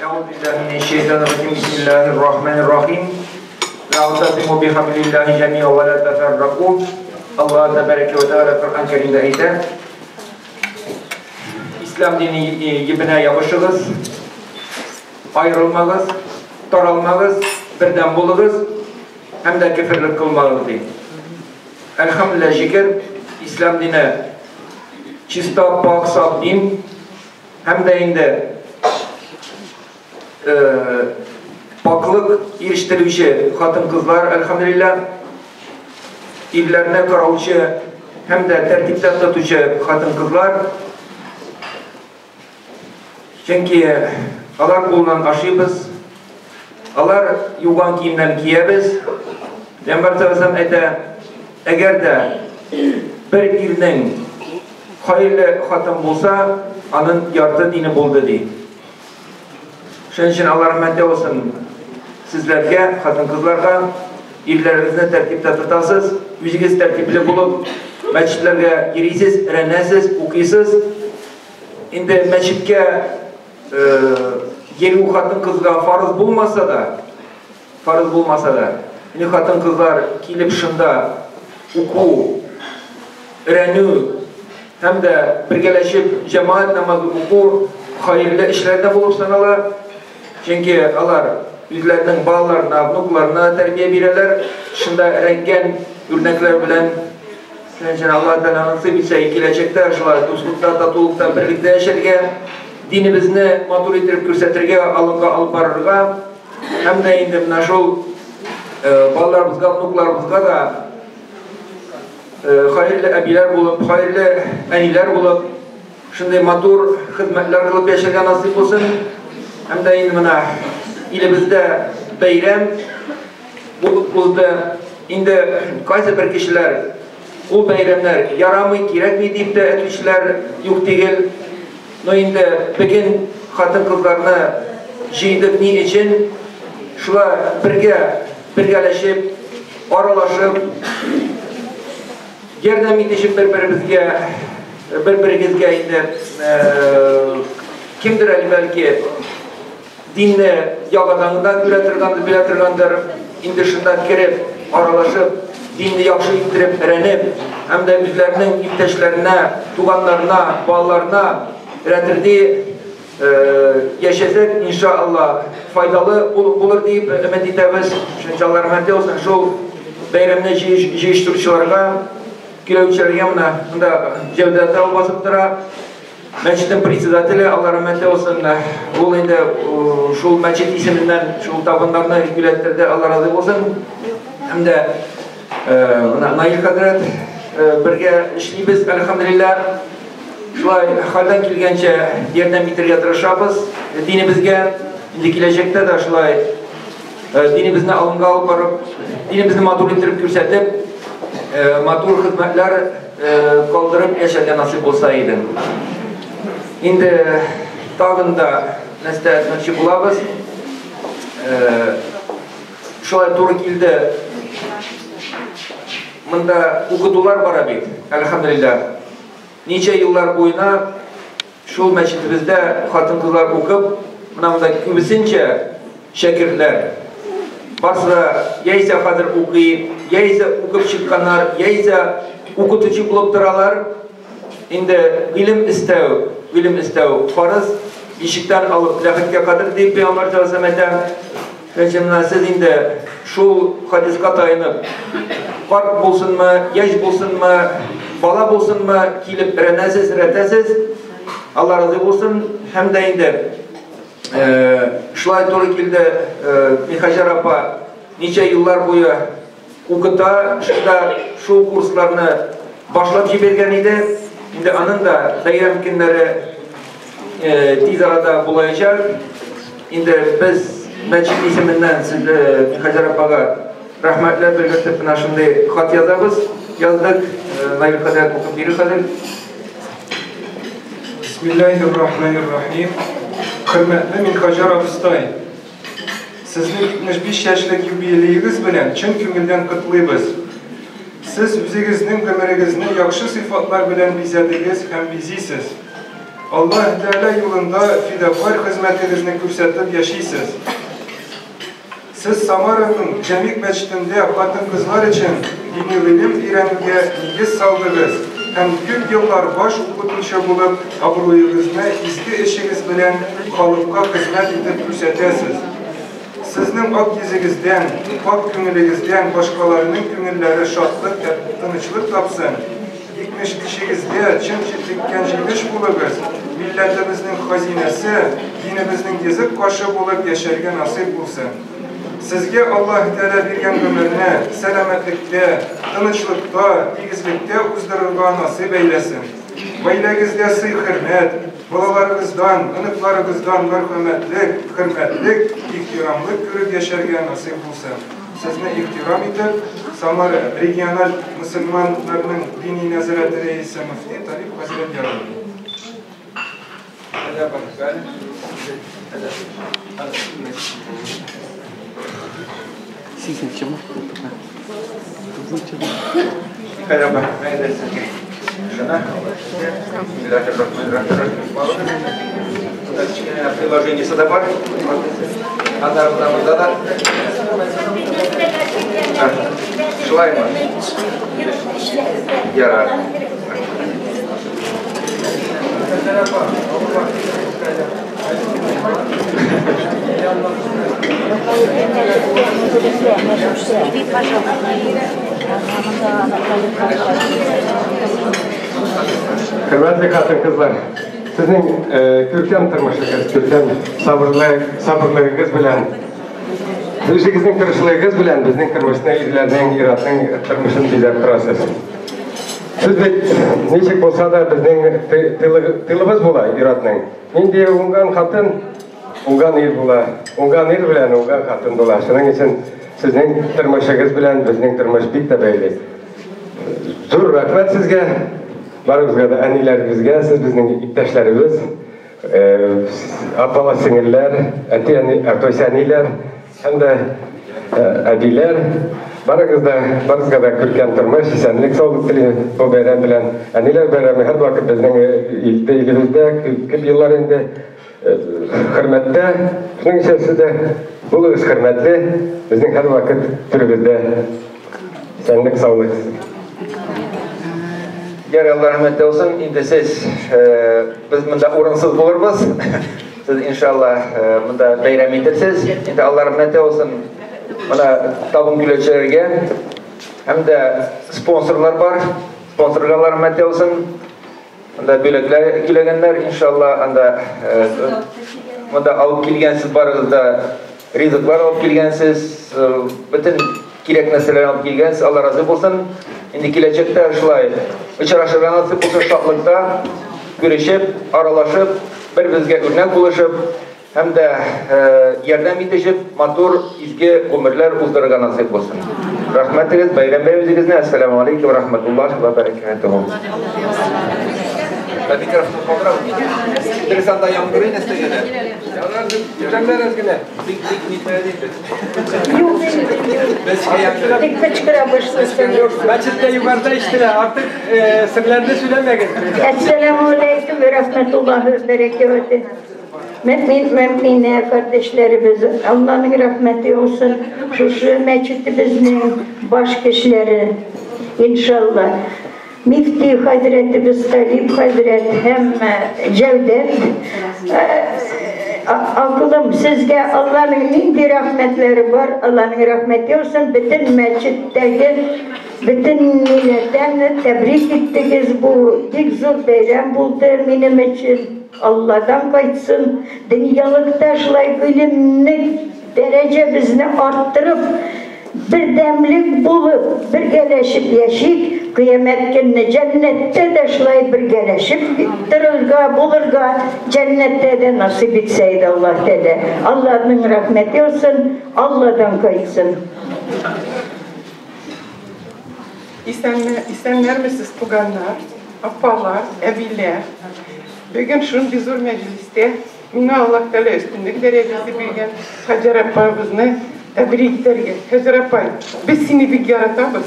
Әгъузу биллаһи минәш-шәйтанир-раҗим. Бисмиллаһир-рахманир-рахим. Вәгътасиму бихаблиллаһи җәми'ан ва ла тафарраку. Аллаһ тәбәрәкә вә тәгалә Коръән Кәримдә әйтә: Ислам дине ебенә ябышыгыз, аерылмагыз, таралмагыз, бердәм булыгыз һәм дә кеферлек кылмагыз ди. Әлхәмдүлилләһ, шөкер, ислам дине чиста, пак, саф дин һәм дә инде паклык ирештерүче хатын-кызлар, әлхәмдүлилләһ, ирләрне караучы һәм дә тәртиптә тотучы хатын-кызлар. Чөнки алар кулыннан ашыйбыз, алар юган киемнән киябез. Пәйгамбәр саллаллаһу алейһи әйтә, әгәр дә бер ирнең хәерле хатын булса, аның ярты дине булды ди. Шуның өчен Алла рәхмәте булсын сезләргә, хатын-кызларга, ирләрегезне тәртиптә тотасыз, үзегез тәртипле булып, мәчетләргә йөрисез, өйрәнәсез, укыйсыз. Инде мәчеткә йөрү хатын-кызга фарыз булмаса да, фарыз булмаса да, инде хатын-кызлар килеп шунда уку, өйрәнү һәм дә бергәләшеп җәмәгать намазы уку хәерле эшләр дә булып санала. Чөнки алар үзләренең балаларына, внукларына тәрбия бирәләр. Шунда өйрәнгән үрнәкләр белән. Шуның өчен Алла Тәгалә насыйп итсә, киләчәктә шулай дуслыкта, татулыкта, берлектә яшәргә, динебезне матур итеп күрсәтергә, алынга алып барырга һәм дә инде менә шул балаларыбызга, внукларыбызга да хәерле әбиләр булып, хәерле әниләр булып, шундый матур хезмәтләр кылып яшәргә насыйп булсын. Һәм дә инде менә илебездә бәйрәм булып узды. Инде кайсы бер кешеләр ул бәйрәмнәр ярамый, кирәкми дип тә әйтүчеләр юк түгел. Но инде бүген хатын-кызларны җыйдык ни өчен? Шулай бергә бергәләшеп, аралашып, ярдәм итешеп бер-беребезгә, бер-берегезгә инде кемдер әле бәлки динне яңадан да күрә торгандыр, белә торгандыр, инде шунда кереп, аралашып, динне яхшы иттереп, өйрәнеп, һәм дә үзләренең иптәшләренә, туганнарына, балаларына өйрәтерди яшәсәк, иншалла, файдалы булыр дип өмет итәбез. Шунча Алла рәхмәте булсын шул бәйрәмне җыештыручыларга, килүчеләргә. Менә монда Җәүдәт басып тора. Мәчетнең председателе, Алла рәхмәте булсын, ул инде шул мәчет исеменнән шул табыннарны көйләттерде, Алла разый булсын. Һәм дә менә Наил хәзрәт, бергә эшлибез, әлхәмдүлилләһ. Шулай хәлдән килгәнчә ярдәм итәргә тырышабыз динебезгә. Инде киләчәктә дә шулай динебезне алынга алып барып, динебезне матур итеп күрсәтеп, матур хезмәтләр калдырып яшәргә насыйп булса иде. Инде тагын да нәрсә әйтмәкче булабыз. Шулай туры килде. Монда укытулар бара бит, әлхәмдүлилләһ. Ничә еллар буена шул мәчетебездә хатын-кызлар укып, менә монда күбесенчә шәкертләр. Барсы да яисә хәзер укый, яисә укып чыкканнар, яисә укытучы булып торалар. Инде гыйлем эстәү, гыйлем эстәү фарыз, бишектән алып ләхеткә кадәр дип пәйгамбәр саллаллаһу алейһи ва сәлләм. Менә сез инде шул хадиска таянып, карт булсынмы, яшь булсынмы, бала булсынмы, килеп өйрәнәсез, өйрәтәсез. Алла разый булсын. Һәм дә инде шулай туры килде, Михаҗар апа ничә еллар буе укыта, шунда шул курсларны башлап җибәргән иде. Инде аның да бәйрәм көннәре тиз арада булачак. Инде без мәчет исеменнән Михаҗар апага рәхмәтләр белгертеп менә шундый хат язабыз. Яздык. Наил хәзрәт укып бирер хәзер. Бисмиллаһир-рахманир-рахим. Хөрмәтле Минхаҗар абыстай, сезне 75 яшьлек юбилеегыз белән чын күңелдән котлыйбыз. Сез үзегезнең гомерегезне яхшы сыйфатлар белән бизәдегез һәм бизисез. Аллаһ Тәгалә юлында фидакарь хезмәтегезне күрсәтеп яшисез. Сез Самараның Җәмигъ мәчетендә хатын-кызлар өчен дини гыйлем өйрәнүгә нигез салдыгыз һәм күп еллар баш укытучы булып абруегызны изге эшегез белән халыкка хезмәт итеп күрсәтәсез. Сезнең ак йөзегездән, пакь күңелегездән башкаларның күңелләре шатлык һәм тынычлык тапсын. 75-егездә чын җитлеккән җимеш булыгыз, милләтебезнең хазинәсе, динебезнең йөзек кашы булып яшәргә насыйп булсын. Сезгә Аллаһ Тәгалә биргән гомерне сәламәтлектә, тынычлыкта, тигезлектә уздырырга насыйп әйләсен. Гаиләгездә сый-хөрмәт, балаларыгыздан, оныкларыгыздан мәрхәмәтлек, хөрмәтлек, ихтирамлык күреп яшәргә насыйп булсын. Сезне ихтирам итеп, Самара региональ мөселманнарның дини нәзарәте рәисе мөфти Талип хәзрәт Яруллин. Приложение сюда бар. Анда да. Шулаймы? Ярар. Хөрмәтле хатын-кызлар, сезнең күркәм тормышыгыз, күркәм сабырлыгыгыз белән, үзегезнең тырышлыгыгыз белән безнең тормышны, ирләрнең, ир-атның тормышын бизәп торасыз. Сез бит ничек булса да безнең тылыбыз була ир-атның. Нинди уңган хатын, уңган ир була. Уңган ир белән уңган хатын була. Шуның өчен сезнең тормышыгыз белән безнең тормыш бик тә бәйле. Зур рәхмәт сезгә, барыгызга да, әниләребезгә, сез безнең иптәшләребез, апалар, сеңелләр, әти-әни, әниләр һәм дә әбиләр. Барыгызга да күркәм тормыш, исәнлек, саулык телим бу бәйрәм белән. Әниләр бәйрәме һәрвакыт безнең илебездә күп еллар инде хөрмәттә. Шуның өчен сез дә булыгыз хөрмәтле, безнең һәрвакыт төребездә. Исәнлек, саулык. Ярый, Алла рәхмәтле булсын. Инде сез, без монда урынсыз булырбыз. Сез иншалла монда бәйрәм итерсез. Инде Алла рәхмәтле булсын. Менә табын килүчеләргә һәм дә спонсорлар бар. Спонсорлар Алла рәхмәтле булсын. Анда бүләкләр килгәннәр, иншалла, анда монда алып килгәнсез, барыгыз да ризыклар алып килгәнсез, бөтен кирәк нәрсәләр алып килгәнсез, Алла разый булсын. Инде киләчәктә шулай очрашырга насыйп булсын, шатлыкта күрешеп, аралашып, бер-беребезгә үрнәк булышып, һәм дә ярдәм итешеп, матур, изге гомерләр уздырырга насыйп булсын. Рәхмәтегез, бәйрәм белән үзегезне. Ассаламу алейкум ва рахматуллахи ва баракатуху. Микрофон калдырам. Дөрес анда яңгырый нәрсә генә. Бик-бик нитмәде инде. Бик кычкыра башласаң. Мәчеттә югарыда ишетелә, артык серләрне сөйләмәгез. Әссәламу алейкум вә рахматуллахи вә бәрәкәтүһ. Мөмин, мөминә kardeşlerimiz, Allah'ın rahmeti olsun. Şu meçhidimizin baş kişileri inşallah. Müftü Hazretimiz Talip Hazret hem Cevdet, akılım sizge Allah'ın indi rahmetleri var, Allah'ın rahmeti olsun. Bütün meçhitteki bütün milletten tebrik ettiniz. Bu dik zor bayram buldu benim için. Allah'dan kaçsın. Dünyalıkta şulay ilimli derece bizni arttırıp birdemlik bulup birgeleşip yaşayıp kıyamet günü cennette de şulay birgeleşip tırılga bulurga cennette de nasip etseydi Allah dedi. Allah'ın rahmeti olsun, Allah'dan kaçsın. İsenler misiniz tuganlar, apalar, әбиләр? Бүген шундый зур мәҗлестә миңа Аллаһ Тәгалә өстенлек дәрәҗәсе биргән Һаҗәр апабызны тәбрик итәргә. Һаҗәр апай, без сине бик яратабыз.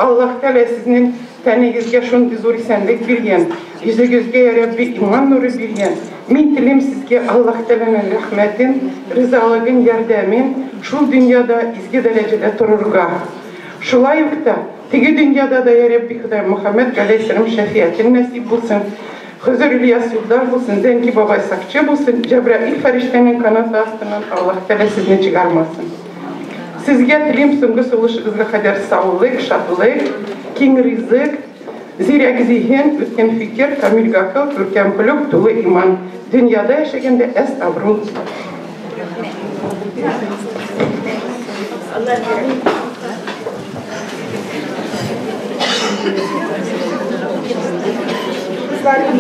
Аллаһ Тәгалә сезнең Тәнегезгә шундый зур исәнлек биргән, йөзегезгә я Рабби иман нуры биргән. Мин телим сезгә Аллаһ Тәгаләнең рәхмәтен, ризалыгын, ярдәмен шул дөньяда изге дәрәҗәдә торырга. Шулай ук та теге дөньяда да я Рабби Ходай Мөхәммәд галәйһиссәлам шәфиятен насип булсын. Хозыр Ильяс юлдаш булсын, Зәнки бабай сакчы булсын, Җәбраил фәрештәнең канаты астыннан Аллаһ Тәгалә сезне чыгармасын. Сезгә телим соңгы сулышыгызга кадәр саулык, шатлык, киң ризык, зирәк зиһен, үткен фикер, камил гакыл, күркәм холык, тулы иман. Дөньяда яшәгәндә әз абру.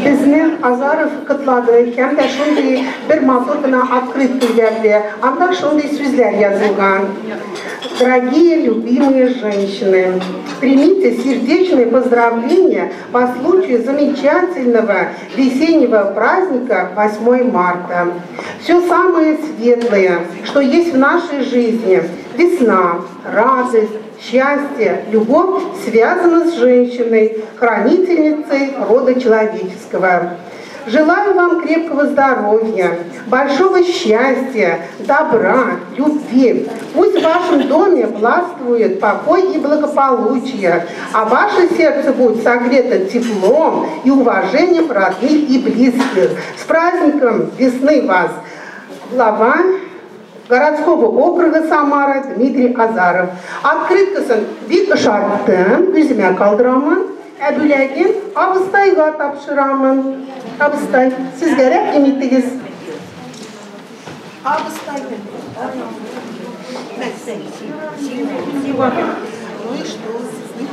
Безне Азаров котлады һәм дә шундый бер матур гына открытка җибәрде. Анда шундый сүзләр язылган. Дорогие любимые женщины, примите сердечные поздравления по случаю замечательного весеннего праздника 8 марта. Все самое светлое, что есть в нашей жизни, весна, радость, счастье, любовь связаны с женщиной, хранительницей рода человеческого. Желаю вам крепкого здоровья, большого счастья, добра, любви. Пусть в вашем доме властвует покой и благополучие, а ваше сердце будет согрето теплом и уважением родных и близких. С праздником весны вас! Глава городского округа Самара Дмитрий Азаров. Открыткасын бик ошаттым, үземә калдырамын, ә бүләген абыстайга тапшырамын. Абыстай, сезгә рәхим итегез. Абыстай. Ну и что? Не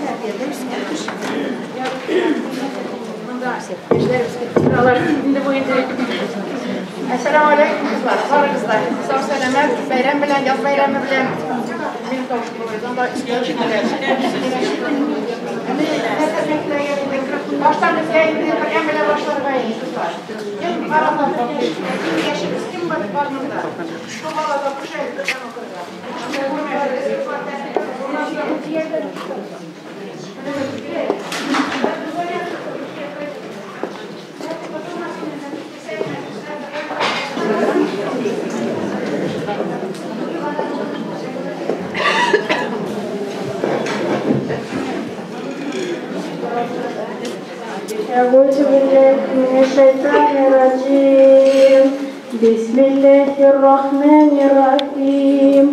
Әссәламү алейкум, кызлар, барыгыз да. Сау сәламәт, бәйрәм белән, яз бәйрәме белән. Минем тавышым анда Баштан безгә инде бергә белән башларга инде, кызлар. Кем арада иң яшебез кем бар бар монда? Шул балада кушайбыз бергә укырга. أعوذ بالله من الشيطان الرجيم. بسم الله الرحمن الرحيم.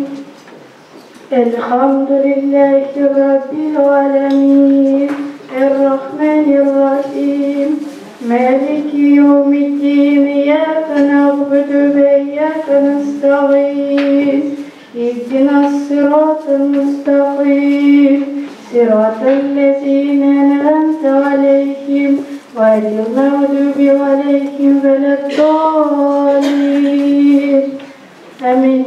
الحمد لله رب العالمين الرحمن الرحيم مالك يوم الدين إياك نعبد وإياك نستعين اهدنا الصراط المستقيم صراط الذين أنعمت عليهم غير المغضوب عليهم ولا الضالين. آمين.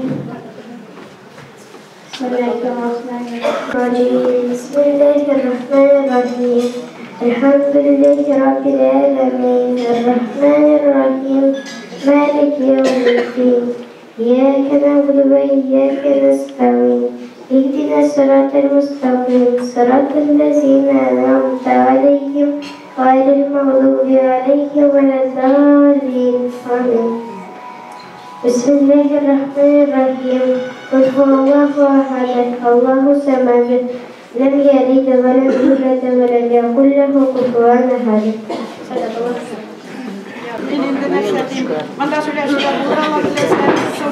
بسم الله الرحمن الرحيم. بسم الله الرحمن الرحيم. الحمد لله رب العالمين الرحمن الرحيم مالك يوم الدين إياك نعبد وإياك نستعين اهدنا الصراط المستقيم صراط الذين أنعمت عليهم غير المغضوب عليهم ولا الضالين. آمين. بسم الله الرحمن الرحيم. قل هو الله أحد الله الصمد لم يلد ولم يولد ولم يكن له كفوا أحد. صدق الله. Мин инде нәрсә дим? Монда сөйләшүләр булыр, Алла теләсә. Шул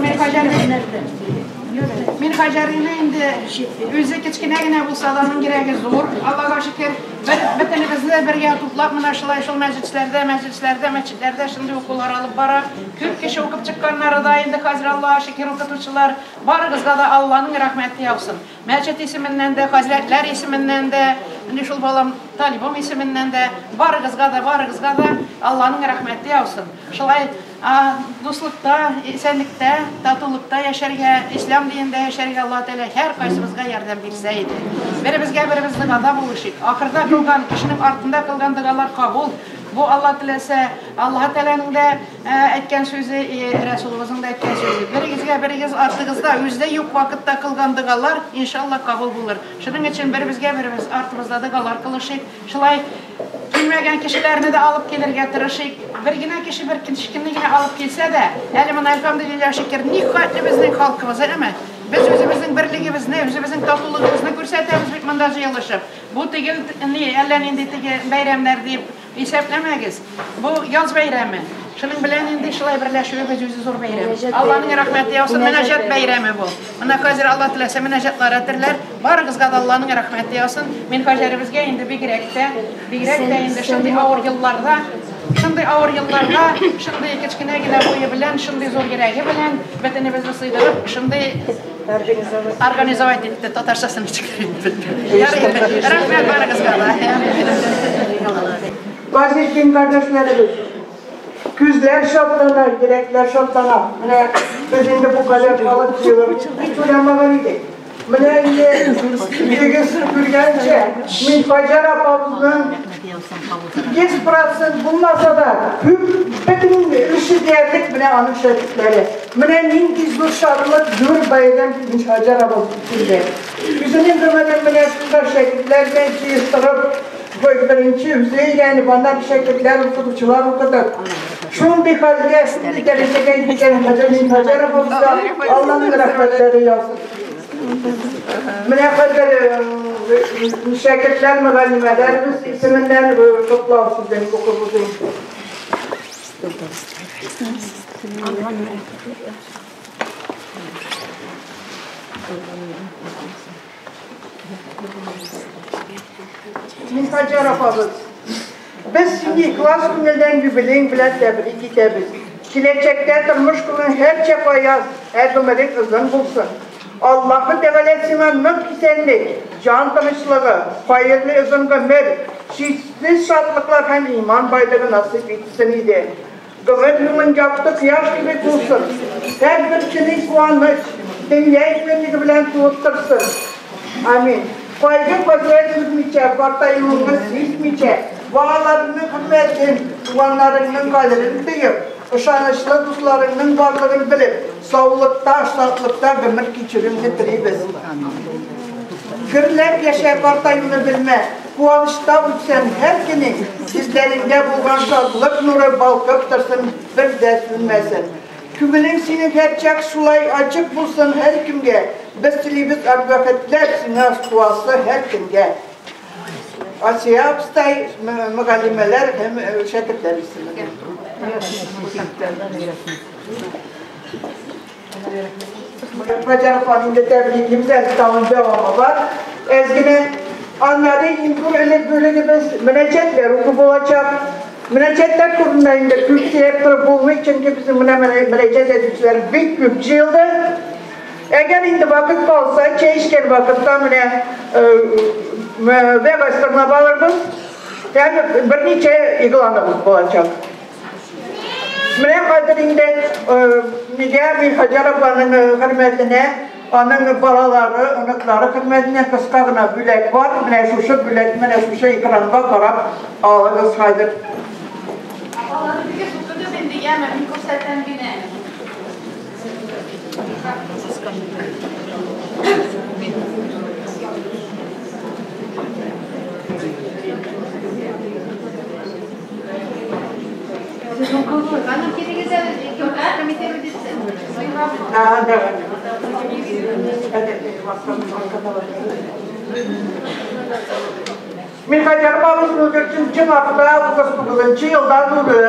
Мин Хаҗәрне инде үзе кечкенә генә булса да аның йөрәге зур. Аллага шөкер, бөтенебезне бергә туплап менә шулай шул мәчетләрдә, мәчетләрдә шундый укулар алып бара. Күп кеше укып чыкканнары да инде хәзер Аллага шөкер укытучылар. Барыгызга да Алланың рәхмәте яусын. Мәчет исеменнән дә, хәзрәтләр исеменнән дә, инде шул балам талибым исеменнән дә барыгызга да Алланың рәхмәте яусын. Шулай дуслыкта, исәнлектә, татулыкта яшәргә, ислам динендә яшәргә Алла Тәгалә һәр кайсыбызга ярдәм бирсә иде. Беребезгә беребез догада булышыйк. Ахырда кылган кешенең артында кылган догалар кабул. Бу Алла теләсә, Аллаһ Тәгаләнең дә әйткән сүзе, Рәсулыбызның да әйткән сүзе. Берегезгә берегез артыгызда үздә юк вакытта кылган догалар, иншалла, кабул булыр. Шуның өчен беребезгә беребез артыбызда догалар кылышыйк. Шулай килмәгән кешеләрне дә алып килергә тырышыйк. Бер генә кеше бер кешене генә алып килсә дә, әле моны әлхәмдүлилләһ шөкер, ни хәтле безнең халкыбыз, әме? Без үзебезнең берлегебезне, үзебезнең татулыгыбызны күрсәтәбез бит монда җыелышып. Бу тегел ни, әллә нинди теге бәйрәмнәр дип исәпләмәгез. Бу яз бәйрәме. Шуның белән инде шулай берләшүебез үзе зур бәйрәм. Алланың рәхмәте яусын, мөнәҗәт бәйрәме бу. Менә хәзер Алла теләсә мөнәҗәтләр әтерләр. Барыгызга да Алланың рәхмәте яусын. Мин Хаҗәребезгә инде бигрәк тә, бигрәк тә инде шундый авыр елларда, шундый авыр елларда, шундый кечкенә генә буе белән, шундый зур йөрәге белән бөтенебезне сыйдырып, шундый организовать итте, татарчасын ничек белмим. Рәхмәт барыгызга да. Газиз дин кардәшләребез, күзләр шатлана, йөрәкләр шатлана. Менә без инде бу кадәр халык җыелып бик уйламаган идек. Менә инде үзегез күргәнчә, Минфаҗар апабызның 100% булмаса да, күп бөтен өлеше диярлек менә аның шәкертләре. Менә нинди зур шатлык, зур бәйрәм Минфаҗар апабыз килде. Үзенең гомерен менә шунда шәкертләр белән җыештырып, беренче үзе өйрәнеп, аннан шәкертләр, укытучылар укытып. Шундый хәлгә, шундый дәрәҗәгә җиткән Хаҗар Минфаҗар апабызга Алланың рәхмәтләре яусын. Менә хәзер шәкертләр, мөгаллимәләребез исеменнән котлау сүзен укып узыйм. Минфаҗар апабыз, без сине ихлас күңелдән юбилеең белән тәбрик итәбез. Киләчәктә тормыш күңең һәрчак аяз, ә гомерең озын булсын. Аллаһы Тәгалә сиңа нык исәнлек, җан тынычлыгы, хәерле озын гомер, чиксез шатлыклар һәм иман байлыгы насыйп итсен иде. Гомер юлың якты кояш кебек булсын. Һәрбер көнең куаныч, дөнья иминлеге белән тулып торсын. Амин. Кайгы хәсрәт күрмичә, картаюыңны сизмичә, балаларыңның хөрмәтен, туганнарыңның кадерен тоеп, ышанычлы дусларыңның барлыгын белеп, саулыкта, шатлыкта гомер кичерүеңне телибез. Гөрләп яшә, картаюны белмә, куанычта үтсен һәр көнең, йөзләреңдә булган шатлык нуры балкып торсын, бер дә сүнмәсен. Күңелең синең һәрчак шулай ачык булсын һәркемгә. Без телибез бәхетләр сиңа туасы һәркемгә. Асия абыстай, мөгаллимәләр һәм шәкертләр исеменнән. Хаҗар ханым инде тәбриклибез, әле тагын дәвамы бар. Әз генә. Аннары иң зур элек бүлегебез мөнәҗәтләр уку булачак. Мөнәҗәтләр турында инде күп сөйләп торып булмый, чөнки безнең менә мөнәҗәт әйтүчеләр бик күп җыелды. Әгәр инде вакыт калса, чәй эчкән вакытта менә вәгазь тыңлап алырбыз һәм берничә игъланыбыз булачак. Менә хәзер инде нигә Минхаҗар апаның хөрмәтенә, аның балалары, оныклары хөрмәтенә кыска гына бүләк бар. Менә шушы бүләк, менә шушы экранга карап алыгыз хәзер. Апалары бик укыдыгыз инде, яме, мин күрсәтәм генә. Аның килегез әле, комитет итсен. Да. Минхаҗар апабыз 14 мартта 39 елда туды.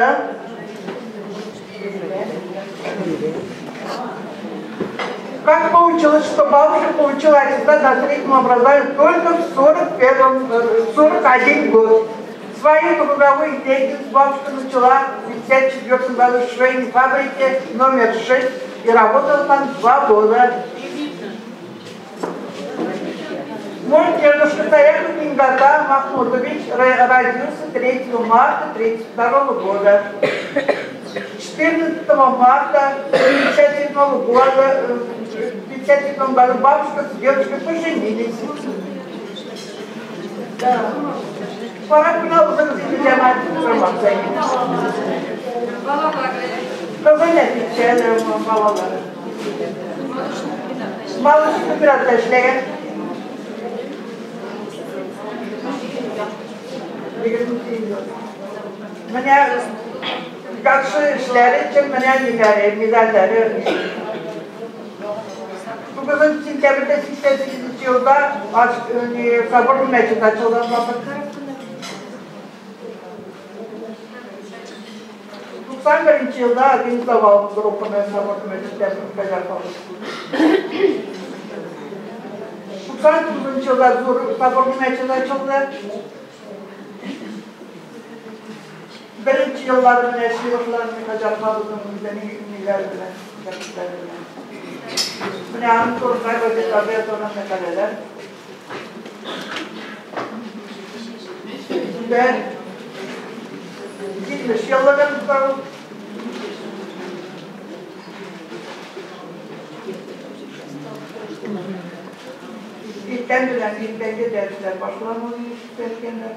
Как получилось, что бабушка получила аттестат на среднем образовании только в 41 год. Свою трудовую деятельность бабушка начала в 1954 году в швейной фабрике номер 6 и работала там 2 года. Мой дедушка Таяков Мингата Махмудович родился 3 марта 1932 года. 14 марта 1957 года, в 1957 году бабушка с дедушкой поженились. Да. Карап кына узыгыз инде, җәмәгать, тормагыз. Кызы Нәфисә, балалары. Малыш комбинатта эшләгән. Менә яхшы эшләре өчен менә ниләре, медальләре. 9 сентябрьдә 88 елда Собор мәчет ачылган вакытта. 91 елда организовал группаны Собор мәчеттә Казахов. 99 елда зур Собор мәчет ачылды. Беренче еллары менә сыйлыкларны Казаховның үзенең ниләре белән, тәртипләре белән. Менә аның турында газетларда язылган мәкаләләр. Бер 70 еллыгын тотабыз. Иртән белән иртәнге дәресләр башлану дип әйткәннәр.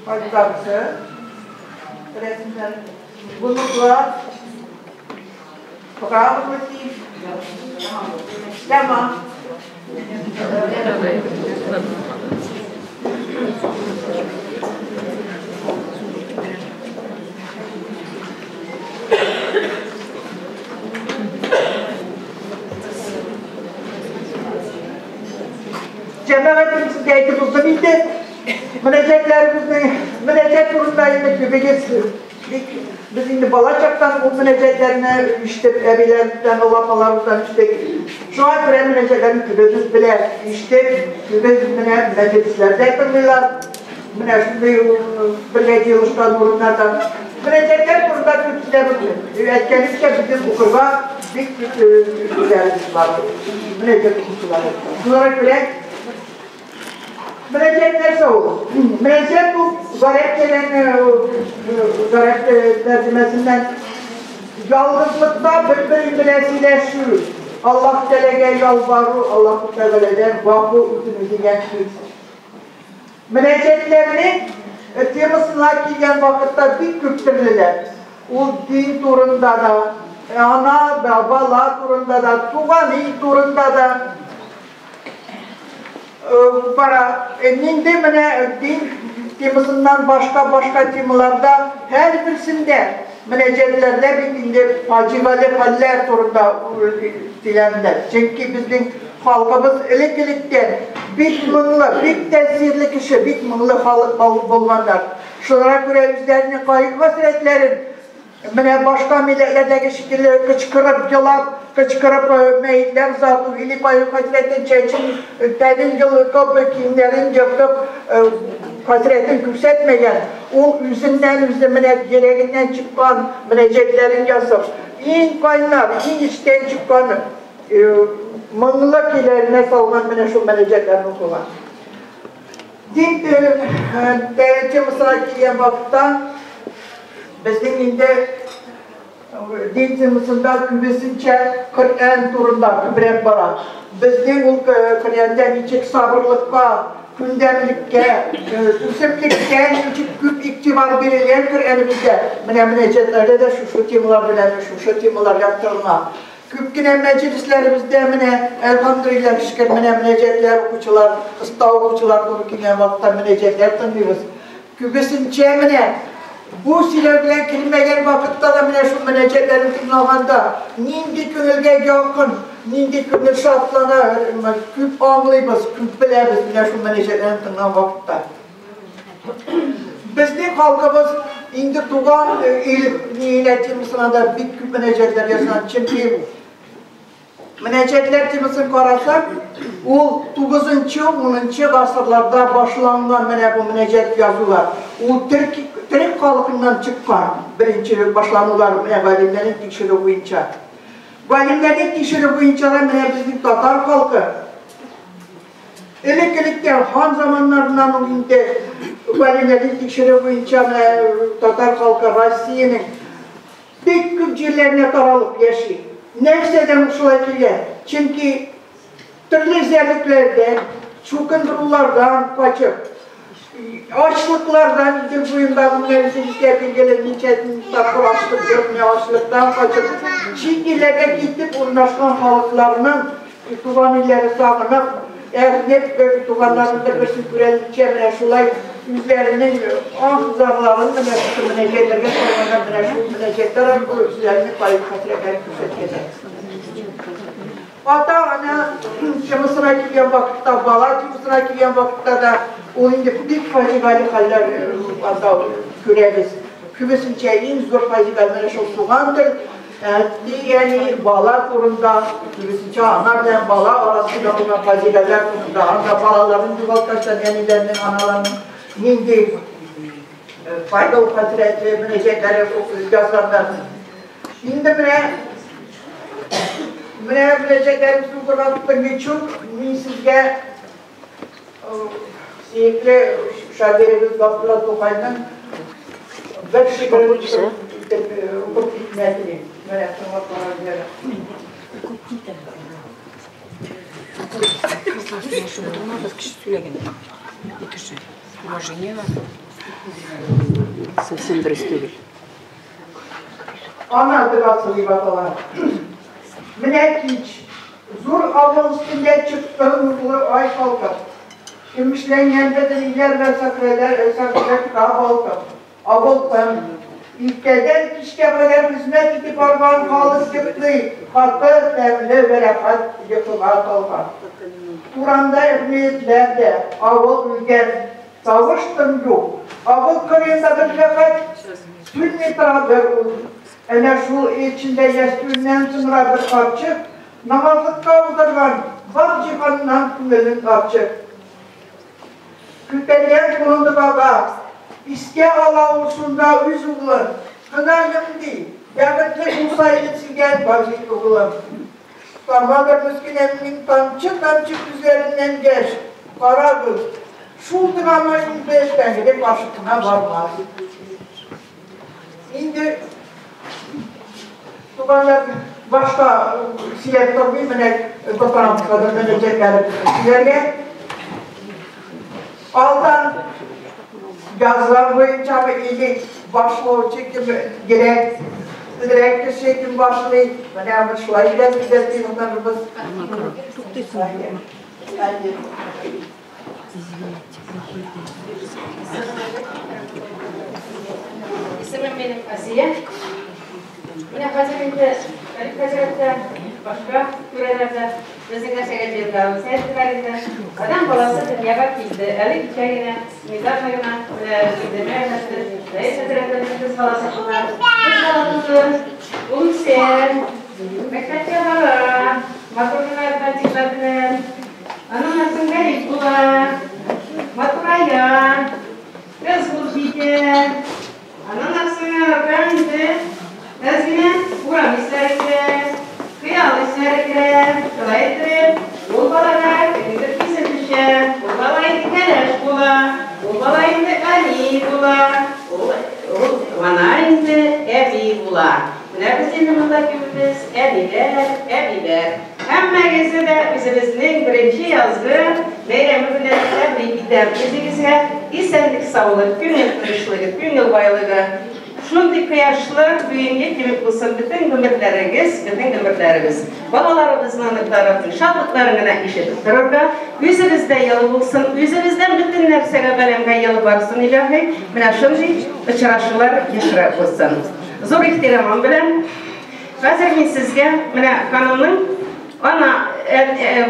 Кайтарсы рәсемнәр. Внуклар, правнуки. Тәмам. Җәмәгать, сезгә әйтеп уздым инде. Мөнәҗәтләребезнең, мөнәҗәт турында инде күбегез бик, без инде бала чактан ул мөнәҗәтләрне ишетеп, әбиләребездән, олы апаларыбыздан ишеттек. Шуңа күрә мөнәҗәтләрне күбебез белә, ишетеп, күбез менә мәҗлесләрдә тыңлыйлар. Менә шундый бергә җыелышкан урыннарда. Мөнәҗәтләр турында күп сөйләп үттем. Әйткәнемчә, безнең укырга бик күп сүзләребез бар. Мөнәҗәт укучылары. Шуларга күрә мөнәҗәт нәрсә ул? Мөнәҗәт ул гарәпчәдән, гарәп тәрҗемәсеннән ялгызлыкта бер-берең белән сөйләшү, Аллаһ Тәгаләгә ялвару, Аллаһ Тәгаләдән гафу үтенү дигән сүз. Мөнәҗәтләрнең темасына килгән вакытта бик күп төрлеләр. Ул дин турында да, ана, бала турында да, туган ил турында да бара. Нинди менә дин темасыннан башка-башка темаларда һәрберсендә мөнәҗәтләрдә бит инде фаҗигале хәлләр турында сөйләнелә. Чөнки безнең халкыбыз элек-электән бик моңлы, бик тәэсирле кеше, бик моңлы халык булганнар. Шуңа күрә үзләренең кайгы-хәсрәтләрен менә башка милләтләрдәге шикелле кычкырып елап, кычкырып мәетләр озату или кайгы-хәсрәтен чәчен, тәнен йолкып, киемнәрен ертып, хәсрәтен күрсәтмәгән. Ул үзеннән үзе менә йөрәгеннән чыккан мөнәҗәтләрен язып, иң кайнар, иң эчтән чыккан моңлы көйләренә салган менә шул мөнәҗәтләрне укыган. Дин темасына килгән вакытта безнең инде дин темасында күбесенчә Коръән турында күбрәк бара. Безнең ул Коръәндә ничек сабырлыкка, күндәмлеккә, түземлеккә ничек күп игътибар бирелгән Коръәнебездә. Менә мөнәҗәтләрдә дә шушы темалар белән шушы темалар яктырыла. Күп кенә мәҗлесләребездә менә әлхәмдүлилләһ шөкер менә мөнәҗәтләр укучылар, оста укучылар туры килгән вакытта мөнәҗәтләр тыңлыйбыз. Күбесенчә менә бу сөйләү белән килмәгән вакытта да менә шул мөнәҗәтләрне тыңлаганда нинди күңелгә якын, нинди күңел шатлана, күп аңлыйбыз, күп беләбез менә шул мөнәҗәтләрне тыңлаган вакытта. Безнең халкыбыз инде туган ил ниенә темасына да бик күп мөнәҗәтләр язган. Чөнки мөнәҗәтләр темасын карасак, ул 9-10 гасырларда башланган менә бу мөнәҗәт язулар. Ул төрек халкыннан чыккан беренче башланулар менә галимнәрнең тикшерү буенча. Галимнәрнең тикшерү буенча да менә безнең татар халкы элек-электән хан заманнарыннан ук инде галимнәрнең тикшерү буенча менә татар халкы Россиянең бик күп җирләренә таралып яши. Нәрсәдән шулай килгән? Чөнки төрле эзәрлекләрдән, чукындырулардан качып, Ачлыклардан Идел буендагы менә үзегезгә билгеле ничә тапкыр ачлык менә ачлыктан качып, чит илләргә китеп урнашкан халыкларның туган илләре сагынып, әрнеп, туганнарын бер-берсен күрәлмичә менә шулай үзләренең аһ-зарларын менә шушы мөнәҗәтләргә салганнар, менә шул мөнәҗәтләр аркылы үзләренең кайгы-хәсрәтләрен күрсәткәннәр. Ата-ана темасына килгән вакытта, бала темасына килгән вакытта да ул инде бик фаҗигале хәлләр анда күрәбез. Күбесенчә иң зур фаҗига менә шул туган тел, әти, әни, бала турында, күбесенчә ана белән бала арасында булган фаҗигаләр турында, анда балаларын югалткач әниләрнең, аналарның нинди кайгы хәсрәтле мөнәҗәтләре язганнар. Инде менә менә мөнәҗәтләребезне укырга тотынганчы, мин сезгә сөекле шагыйребез Габдулла Тукайның бер шигырен укып китмә телим. Менә тыңлап карагыз. Совсем дөрес түгел. Ана догасы дип атала. Менә кич, зур авыл өстендә чыкты нурлы ай калкып. Көмешләнгән бөтен өйләр вә сәхрәләр сәхрәләр балкып. Авыл тын. Иртәдән кичкә кадәр хезмәт итеп барган халык йоклый, каты, тәмле вә рәхәт йокыга талган. Урамда мәетләр дә, авыл үлгән, тавыш тын юк. Авыл кырыенда бер рәхәт сүнми тора бер ут. Әнә шул эчендә ястүеннән соңра бер карчык намазлыкка утырган, бар җиһаннан күңелен ачык. Күтәргән кулын догага, искә ала ул шунда үз углын. Кынаным ди, бәхетле булса иде сөйгән Базит углым. Тамадыр мескенемнең тамчы-тамчы күзләреннән яшь, карагыз, шул доганы инде Тәңре каршысына бармас. Инде туганнар башка сөйләп тормыйм, менә тотам хәзер мөнәҗәтләребезне сөйләргә. Алдан язлар буенчамы или башлаучы кем герәк, тегерәк кеше кем башлый, менә без шулай өйрәтелгән дип. Исемем минем Асия. Менә хәзер инде Фәрит хәзрәт тә, башка түрәләр дә безнең нәрсәгә җыелганыбызны әйттеләр инде. Адәм баласы дөньяга килде. Әле кичә генә, недавно гына, менә Синдемә хәзрәт, Рәис хәзрәтнең кыз баласы туды. Кыз бала туды. Ул үсә, мәктәпкә бара, матур гына бантиклар белән. Аннан соң гарип була, матурая, кыз булып җитә. Аннан соң аларга инде әз генә урам исләре керә, хыял исләре керә. Шулай иттереп, ул балага кемнеңдер күзе төшә, ул бала инде кәләш була, ул бала инде әни була, ул, ул ана инде әби була. Менә без инде монда күбебез әниләр, әбиләр. Һәммәгезне дә үзебезнең беренче язгы бәйрәме белән тәбрик итәм. Үзегезгә исәнлек, саулык, күңел тынычлыгы, күңел байлыгы. Шундый кояшлы бүгенге кебек булсын бөтен гомерләрегез, бөтен гомерләребез. Балаларыбызның, оныкларыбызның шатлыкларын гына ишетеп торырга, үзебездә елы булсын, үзебездән бөтен нәрсәгә галәмгә елы барсын илаһи. Менә шундый очрашулар ешрак булсын. Зур ихтирамым белән. Хәзер мин сезгә менә ханымның ана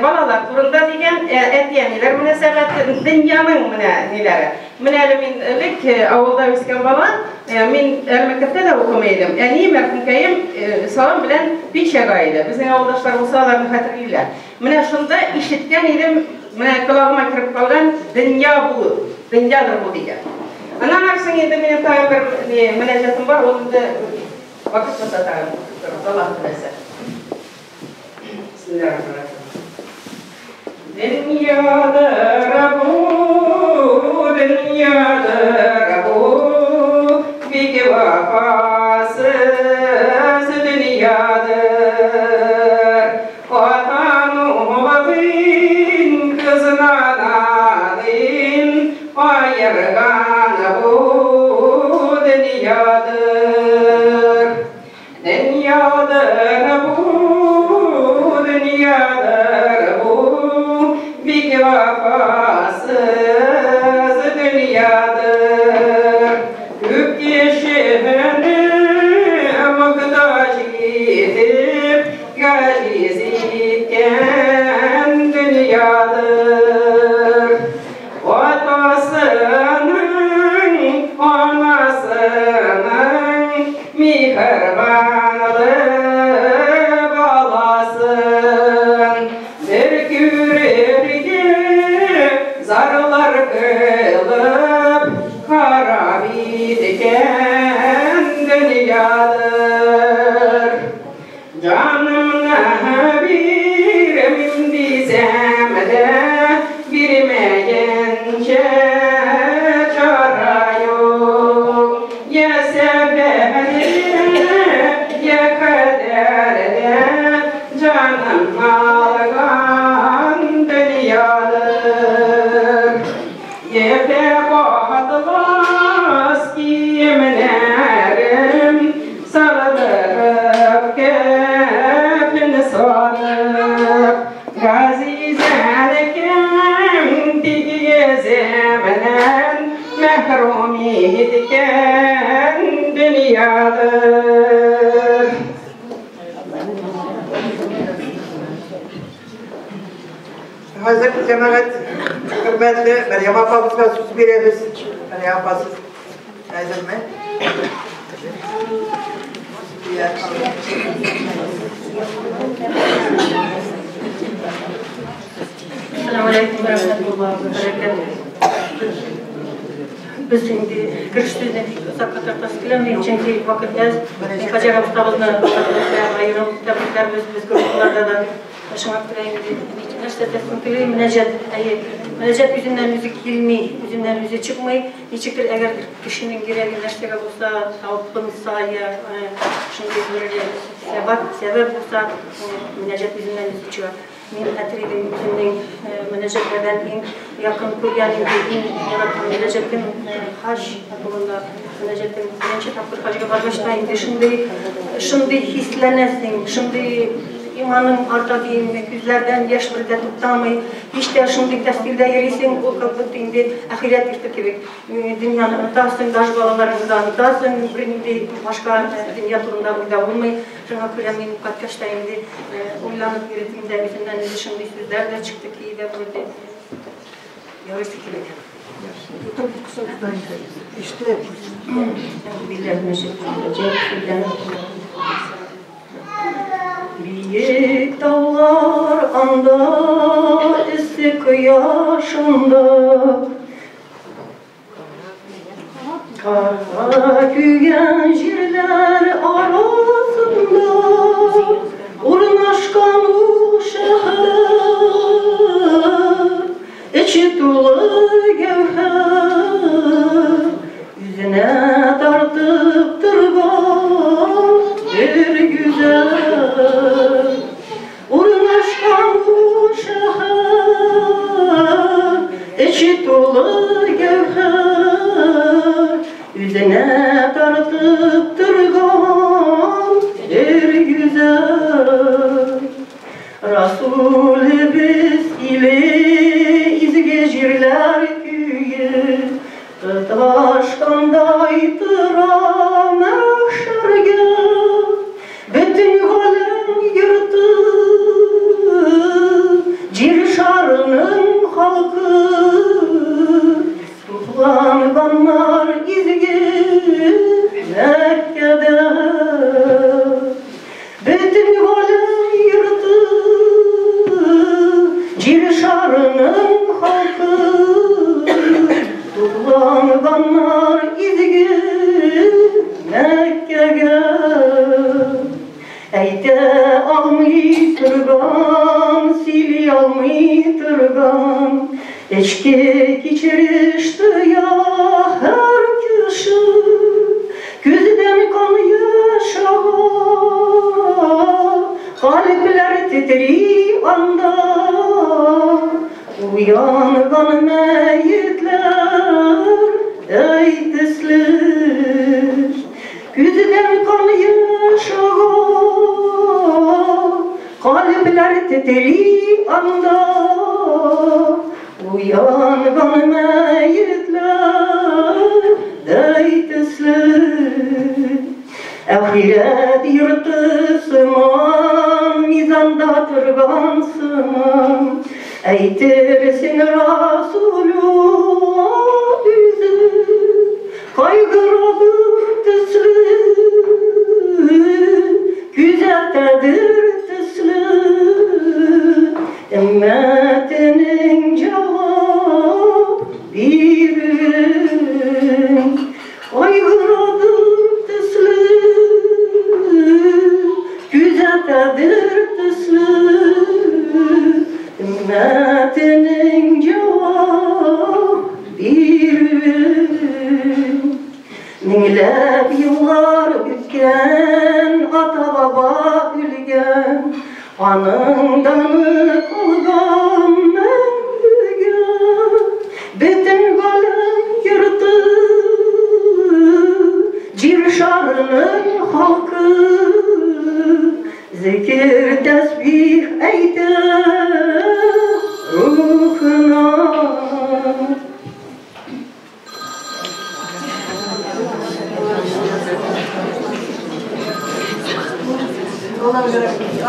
балалар турында дигән әти-әниләр мөнәсәбәте, дөньяның менә ниләре. Менә әле мин элек авылда үскән бала, мин әле мәктәптә дә укымый идем. Әни мәрхүмкәем салам белән пич яга иде. Безнең авылдашлар булса, аларны хәтерлиләр. Менә шунда ишеткән идем, менә колагыма кереп калган, дөнья бу, дөньядыр бу дигән. Аннан соң инде минем тагын бер мөнәҗәтем бар, ул инде вакыт булса тагын укып Аллаһ теләсә. Бисмиллаһир-рахманир-рахим. Дөньядыр бу, дөньядыр бу, бик вафасыз дөньядыр. Ватан углын, кызын анасын аерып Дөньядыр бу, дөньядыр бу, бик вафасыз дөньядыр. Күп кешене мохтаҗ итеп, гаҗиз иткән дөньядыр. Атасының, анасының миһербанлы баласын бер күрергә зарлар кылып харап иткән дөньядыр. Җанымны бирәм дисәм дә бирмәгәнчә чара юк. Я сәфәрдә, я кадәрдә җаным алган дөньядыр. Ефәк атлас киемнәрем сардырып, кәфен сарып, газиз әнкәм тигеземнән мәхрүм иткән дөньядыр. Хәзер җәмәгать хөрмәтле Мәрьям апабызга сүз бирәбез. Мәрьям апа, сез әзерме? Ассаламу алейкум ва рахматуллахи ва баракатух. Без инде кереш сүзне бик озакка тартасы киләми, чөнки вакыт әз. Хаҗәр абыстабызны аерым тәбрикләрбез без группаларда да. Шуңа күрә инде нәрсә әйтәсем килә, мөнәҗәт, әйе, мөнәҗәт үзеннән үзе килми, үзеннән үзе чыкмый. Ничектер, әгәр кешенең йөрәге нәрсәгә булса, талпынса, я шундый бер сәбәп булса, мөнәҗәт үзеннән үзе чыга. Мин хәтерлим үземнең мөнәҗәтләрдән иң якын күргән, иң яраткан мөнәҗәтем хаҗ турында мөнәҗәтем. Беренче тапкыр хаҗга баргач та инде шундый хисләнәсең, шундый иманың арта диемме, күзләрдән яшь бер дә туктамый, һич тә шундый тәэсирдә йөрисең, ул как будто инде ахирәт йорты кебек. Дөньяны онытасың, даже балаларыңны да онытасың, бернинди башка дөнья турында уйда булмый. Шуңа күрә мин кайткач та инде уйланып йөрдем дә, үземнән үзе шундый сүзләр дә чыкты ки, дә булды. Ярыйсы кебек. Биек таулар анда, эссе кояшында, кара көйгән җирләр арасында урнашкан ул шәһәр, эче тулы гәүһәр, үзенә тартып торган бер гүзәл. Урнашкан ул шәһәр, эче тулы гәүһәр, үзенә тартып торган бер гүзәл. Расулебез иле изге җирләр көе, тоташкандай тора мәхшәргә, бөтен галәм йорты, җир шарының халкы, тупланганнар изге Мәккәдә. Бөтен галәм йорты, җир шарының халкы, тупланганнар изге Мәккәгә. Әйтә алмый торган, сөйли алмый торган, эчке кичереш тоя һәр кеше, күздән кан яшь ага, калебләр тетри анда, уянган мәетләр әй төсле. Күздән кан яшь ага, Болытлар тетри анда, Уянган мәетләрдәй төсле. Әхирәт йорты сыман, Мизанда торган сыман, Әйтерсең Расулулла үзе кайгырадыр төсле, Күзәтәдер төсле, Өммәтенең җавап бирүен. Кайгырадыр төсле, Күзәтәдер төсле, Өммәтенең җавап бирүен. Меңләп еллар үткән, ата-баба үлгән, Аның даны калган мәңгегә. Бөтен галәм йорты, Җир шарының халкы, Зикер тәсбих әйтә рухына.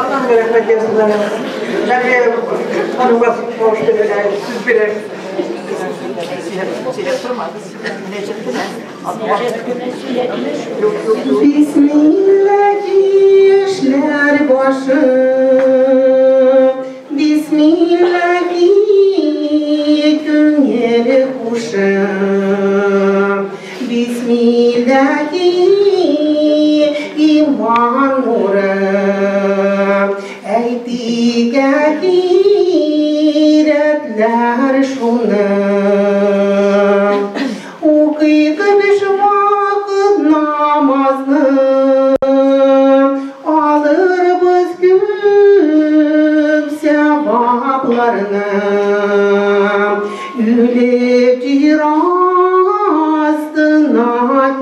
Аллаһның рәхмәте яусын. Мәрьям ханымга тавыш бирә, сүз бирә. Бисмилла эшләр башы, Бисмилла күңел хушы, Бисмилла иман нуры, Әйтик ахирәтләр шуны. Укыйк биш вакыт намазны, Алырбыз күп сәвапларны. Үлеп җир астына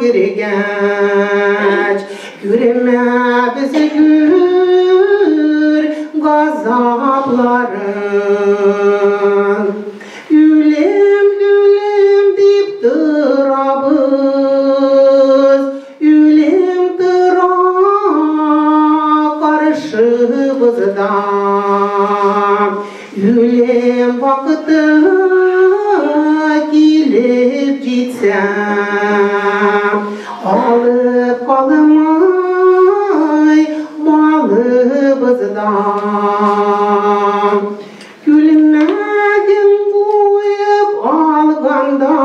кергәч, Күрмәбез гүр газапларын. Үлем, үлем дип торабыз, Үлем тора каршыбызда. Үлем вакыты килеп җитсә, Алып калмай малыбызда. Күлмәген куеп алганда,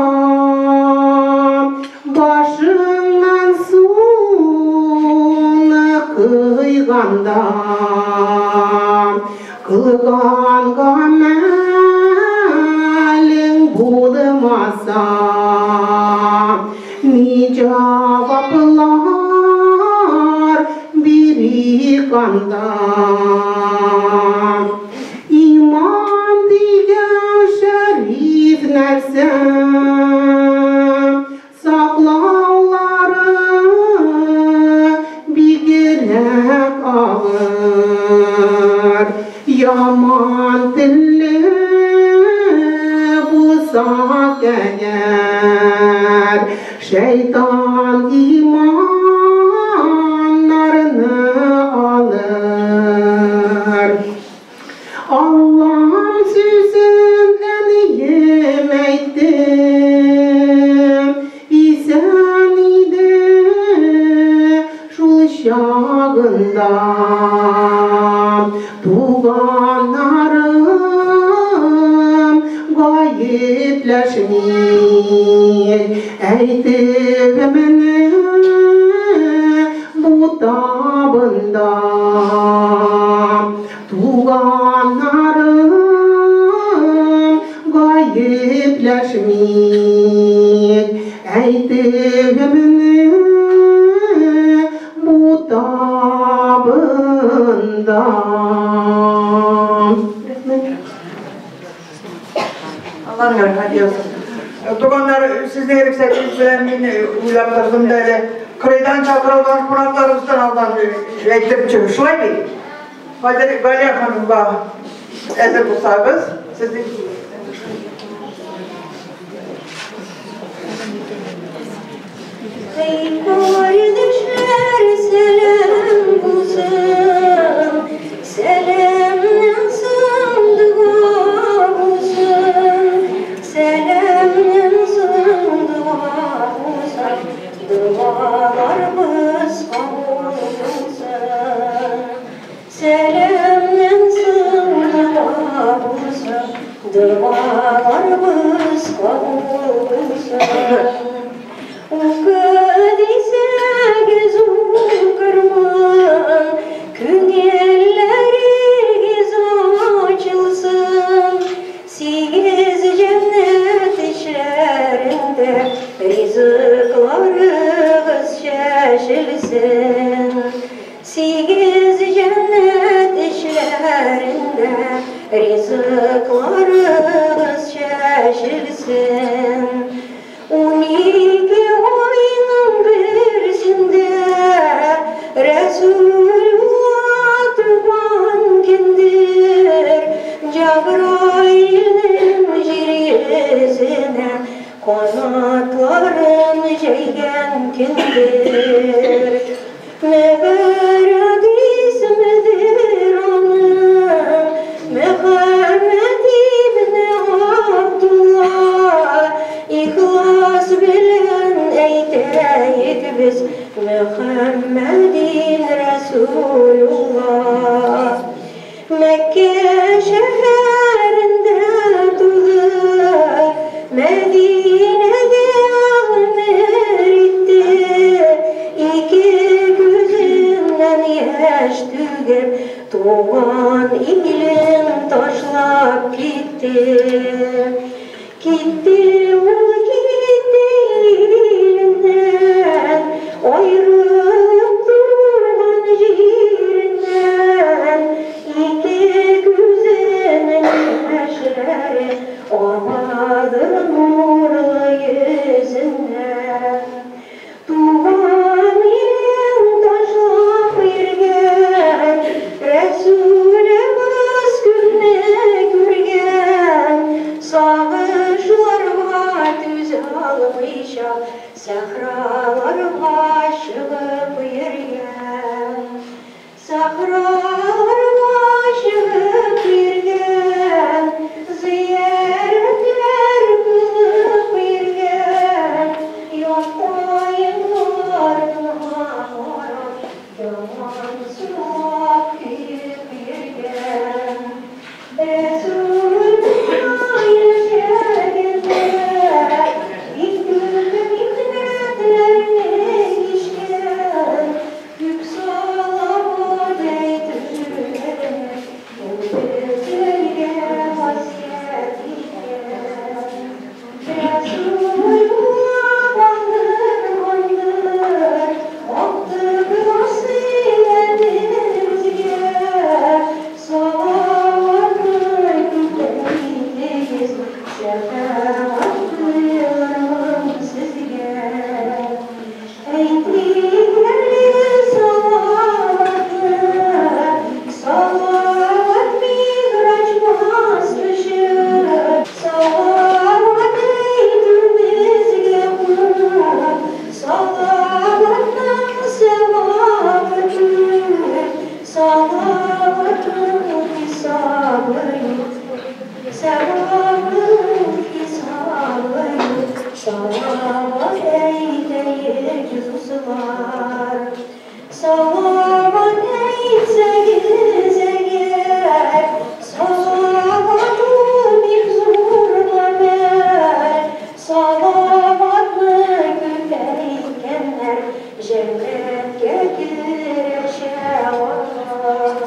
Башыңнан суны койганда, Кылган гамәлең булмаса, Ни җаваплар бирик анда? Иман дигән шәриф нәрсә, Саклаулары бигрәк авыр. Яман телле булсак әгәр, Шәйтан иманнарны алыр. Аллаһым сүзен әнием әйтте, Исән иде шул чагында. Туганнарым гаепләшми, Әйтеп менә бу табында. Туганнарым гаепләшми, Әйтеп менә бу табында. Аллаһның рәхмәте яусын. Туганнар, сезнең рөхсәтегез белән мин уйлап тордым да әле. Кырыйдан чакырылган кунакларыбыздан алдан әйтеп чыгып, шулай бит? Хәзер Галия ханымга әзер булсагыз, сезнең Эй, кардәшләр, сәлам булсын, сәламнең соң дога булсын, сәламнең соң дога булсын, догаларыбыз кабул булсын. Сәламнең соң дога булсын, догаларыбыз кабул булсын. Укы дисәгез укырмын, күңелләрегез ачылсын. Сигез җәннәт эчләрендә ризыкларыгыз чәчелсен. Сигез җәннәт эчләрендә ризыкларыгыз чәчелсен. 12 айның берсендә Рәсүлулла туган көндер, Җабраилнең җир йөзенә канатларын җәйгән көндер. Мөбарәк исемедер аның, Мөхәммәд ибне Абдулла, ихлас белән әйтәйек без Мөхәммәдин Рәсүлулла. Мәккә шәһәрендә туды, Мәдинәдә гомер итте, ике күзеннән яшь түгеп, туган илен ташлап китте. Китте ул, китте иленнән, айрылып туган җиреннән, ике күзенең яшьләре агадыр нурлы йөзеннән. Туган илен ташлап йөргән, Рәсүлебез күпне күргән, сагышларга түзә алмыйча, сәхраларга чыгып йөргән. Сәхраларга чыгып йөргән, зыярәтләр кылып йөргән, ятаеннарына карап, яман сулап көеп йөргән. Рәсүлулла яшәгәндә бик күп михнәтләрне кичкән, күп салават әйтүләрне ул безгә васыять иткән. Рәсүлулла калдыргандыр актык васыятен безгә, салаватны күп әйтегез, шәфәгать кылырмын сезгә. Әйтик әле салаватны, салават мигъраҗ баскычы, салават әйтү безгә күп, салаватның сәвабы күп, салаватның хисабы юк, сәвабының хисабы юк, салават әйтәйек дуслар. Салават әйтсәгез әгәр, салават ул бик зур гамәл, салаватны күп әйткәннәр җәннәткә керәчәк алар.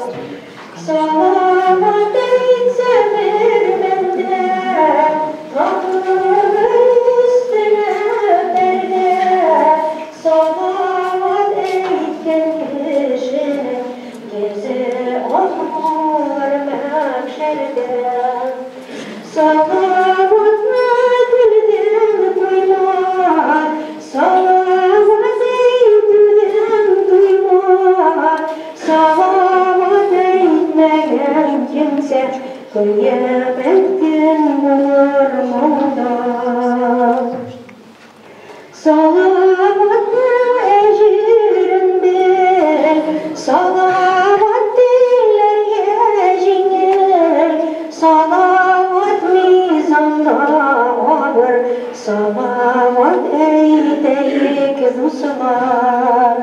Салават әйтсә бер бәндә, табылыр өстенә пәрдә, салават әйткән кешенең йөзе ак булыр мәхшәрдә. Салаватны телдән куйма, салават әйтүдән туйма, салават әйтмәсәң. әйтмәгән кемсә, Кыямәт көн булыр монда. Салаватның әҗерен бел, салават телләргә җиңел, салават мизанда авыр, салават әйтәйек, дуслар.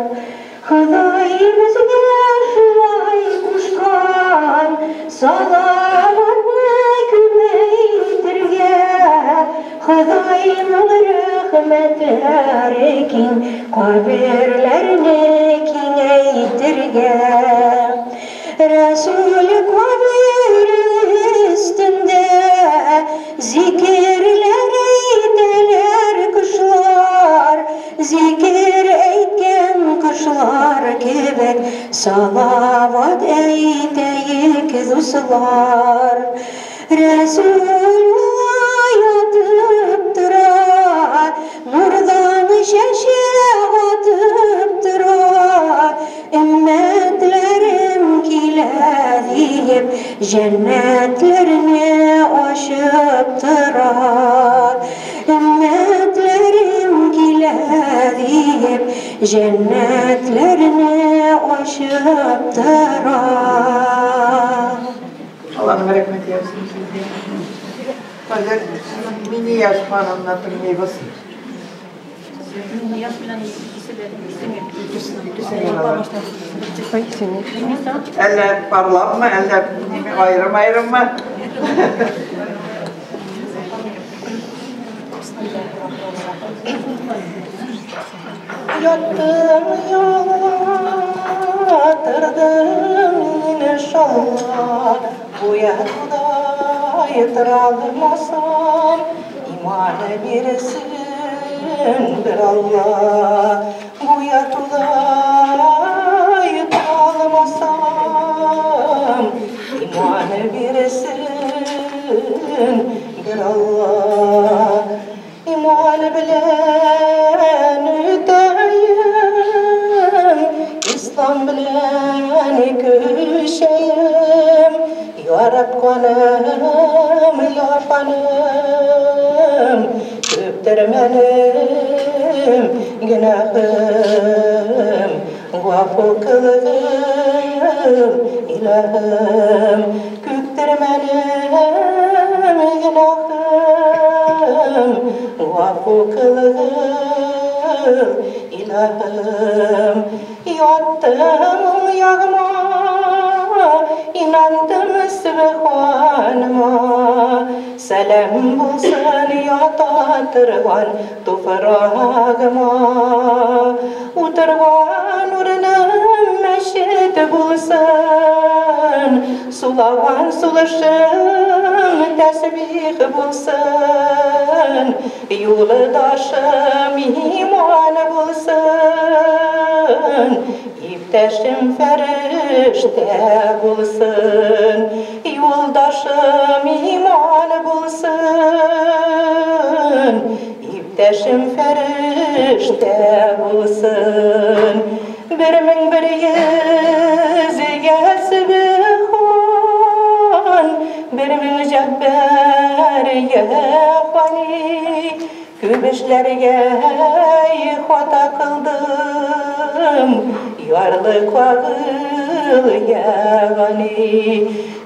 Ходай безгә шулай кушкан, салаватны күбәйтергә. Ходайның рәхмәтләре киң, каберләрне киңәйтергә. Рәсүл кабере өстендә зикерләр әйтәләр кошлар, зикер әйткән кошлар кебек салават әйтәйек, дуслар. Рәсүл ятып тора, нурдан чәчәк атып тора, өммәтләрем килә диеп, җәннәтләрне ачып тора. Өммәтләрем килә диеп, җәннәтләрне ачып тора. Алланың рәхмәте яусын сезгә. Хәзер Минияз ханымны тыңлыйбыз. Минияз белән икесе дә сеңел. Ике сеңел алар. Әллә парлапмы, әллә аерым-аерыммы? Яттым, yatırdım inşallah. Bu yolda yatıralmasam iman birsin bir Allah. Bu yolda yatıralmasam iman birsin bir Allah. İman bilen öteyim, İslam bilen köşeyim. Ya Rab kanım, ya kanım, köptür benim günahım. Gafu kılım ilahım, köptür benim günahım. Gafu kılım ilahım. Yattım yağma, inandım Sübhanıma. Selam bulsun yata turgan toprağıma. Oturgan ornum meşit bulsun, sulagan suluşum tesbih bulsun, yoldaşım iman bulsun, İpteşim ferişte bulsun, yoldaşım iman bulsun, İpteşim ferişte bulsun. 1100 Sübhan, 1000 cebber ya Hali. Күп эшләргә хата кылдым, ярлы кагыл я Гани.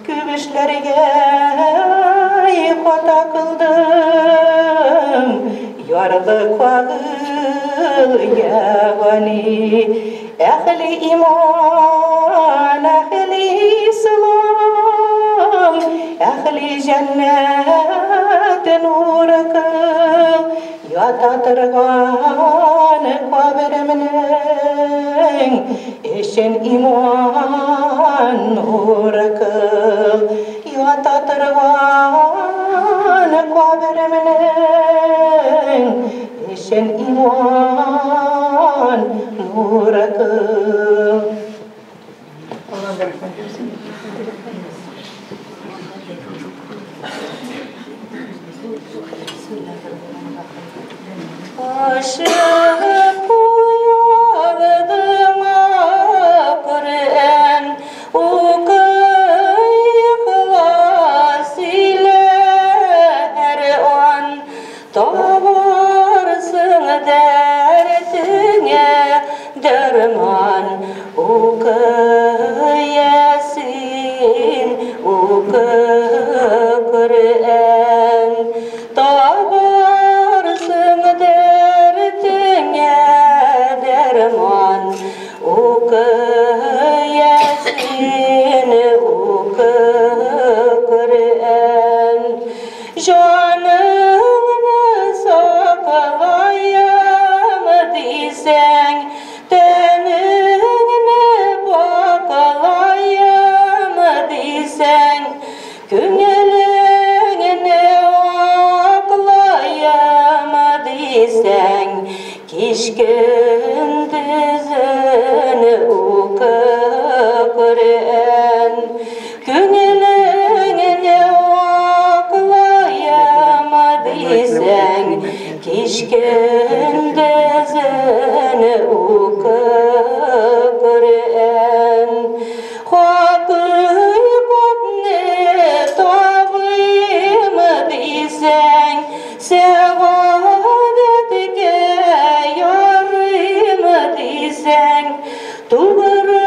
Күп эшләргә хата кылдым, ярлы кагыл я Гани. Әхли иман, әхли ислам, әхли җәннәт нуры кыл. Ята торган каберемнең эчен иман нуры кыл. Ята торган каберемнең эчен иман нуры кыл. Алланың рәхмәте яусын. Aşıp uyandıma Kur'an okuyup Көндезен укы Коръән. Җаныңны саклаем дисәң, тәнеңне пакълаем дисәң, күңелеңне аклаем дисәң, кич көндезен укы Коръән. Күңелеңне аклаем дисәң, кич көндезен укы Коръән. Хакыйкатьне табыйм дисәң, сәгадәткә ярыйм дисәң, тугры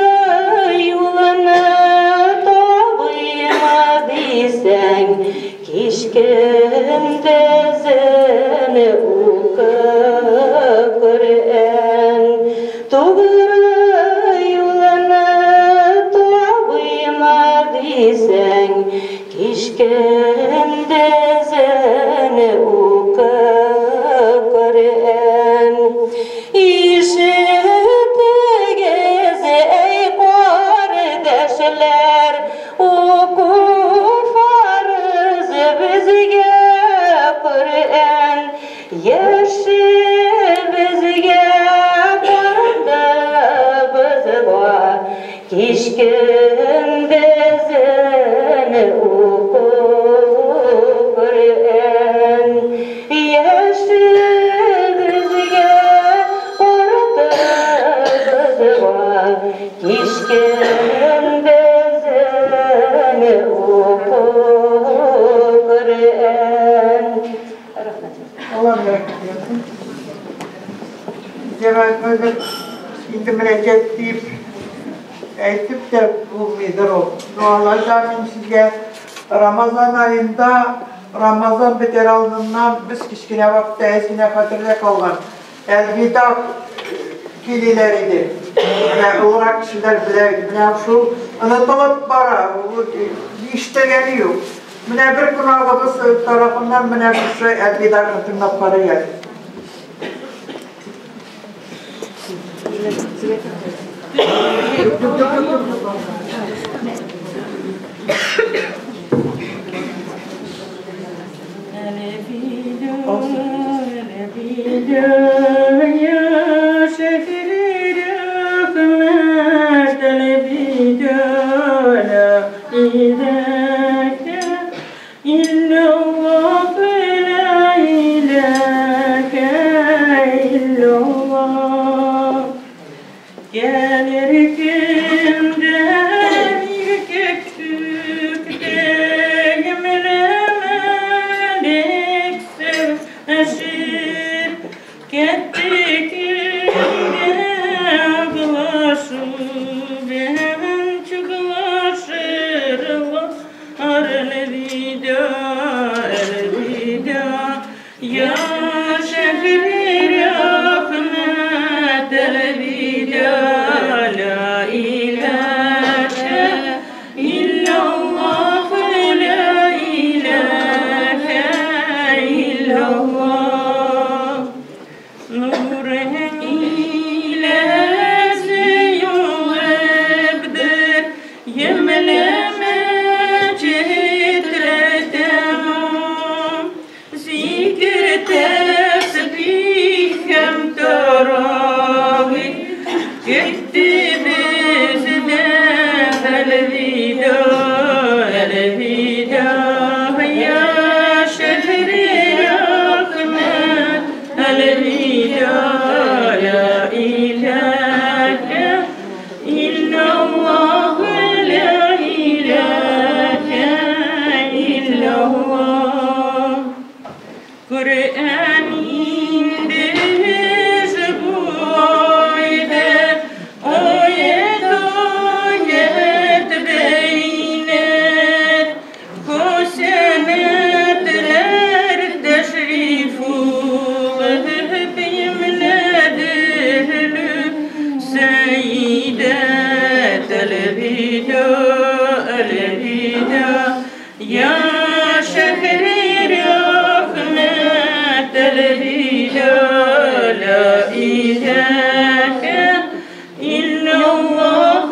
юлны табыйм дисәң, кич көндезен укы Коръән. Тугры юлны табыйм дисәң, кич көндезен укы Коръән. Ишетегез, әй кардәшләр, уку фарыз безгә Коръән. Яше безгә, картыбызга, кич көндезен уку Коръән. Яше безгә, картыбызга, кич көндезен уку Коръән. Рәхмәт. Алла бәрәкәт бирсен. Җәмәгать, хәзер инде мөрәҗәгать дип әйтеп тә булмыйдыр ул. Но алайда мин сезгә Рамазан аенда, Рамазан бетәр алдыннан без кечкенә вакытта әз генә хәтердә калган. Әлвидаг килиләр иде. Менә олырак кешеләр белә иде. Менә шул онытылып бара, ишетелгәне юк. Менә бер кунагыбыз тарафыннан менә шушы әлвидагны тыңлап карыйк әле. يا شهر رحمة البداية لا إله إلا الله لا إله إلا الله. Gelir kimden küçük melek sevişir. Gitti kimde ağlaşır, ben çıklaşırlar. Elvida, elvida, ya şehri rahmet elvida, la ilahe illallah, la ilahe illallah. Nurun ile yolubdur, yemleme çitretem, zikir tesbih hem teravih, gitti bizden elvida, elvida, ya şehri rahmet, elvida, la ilahe illallah, la ilahe. يا شهر رحمة الهدى لا إله إلا الله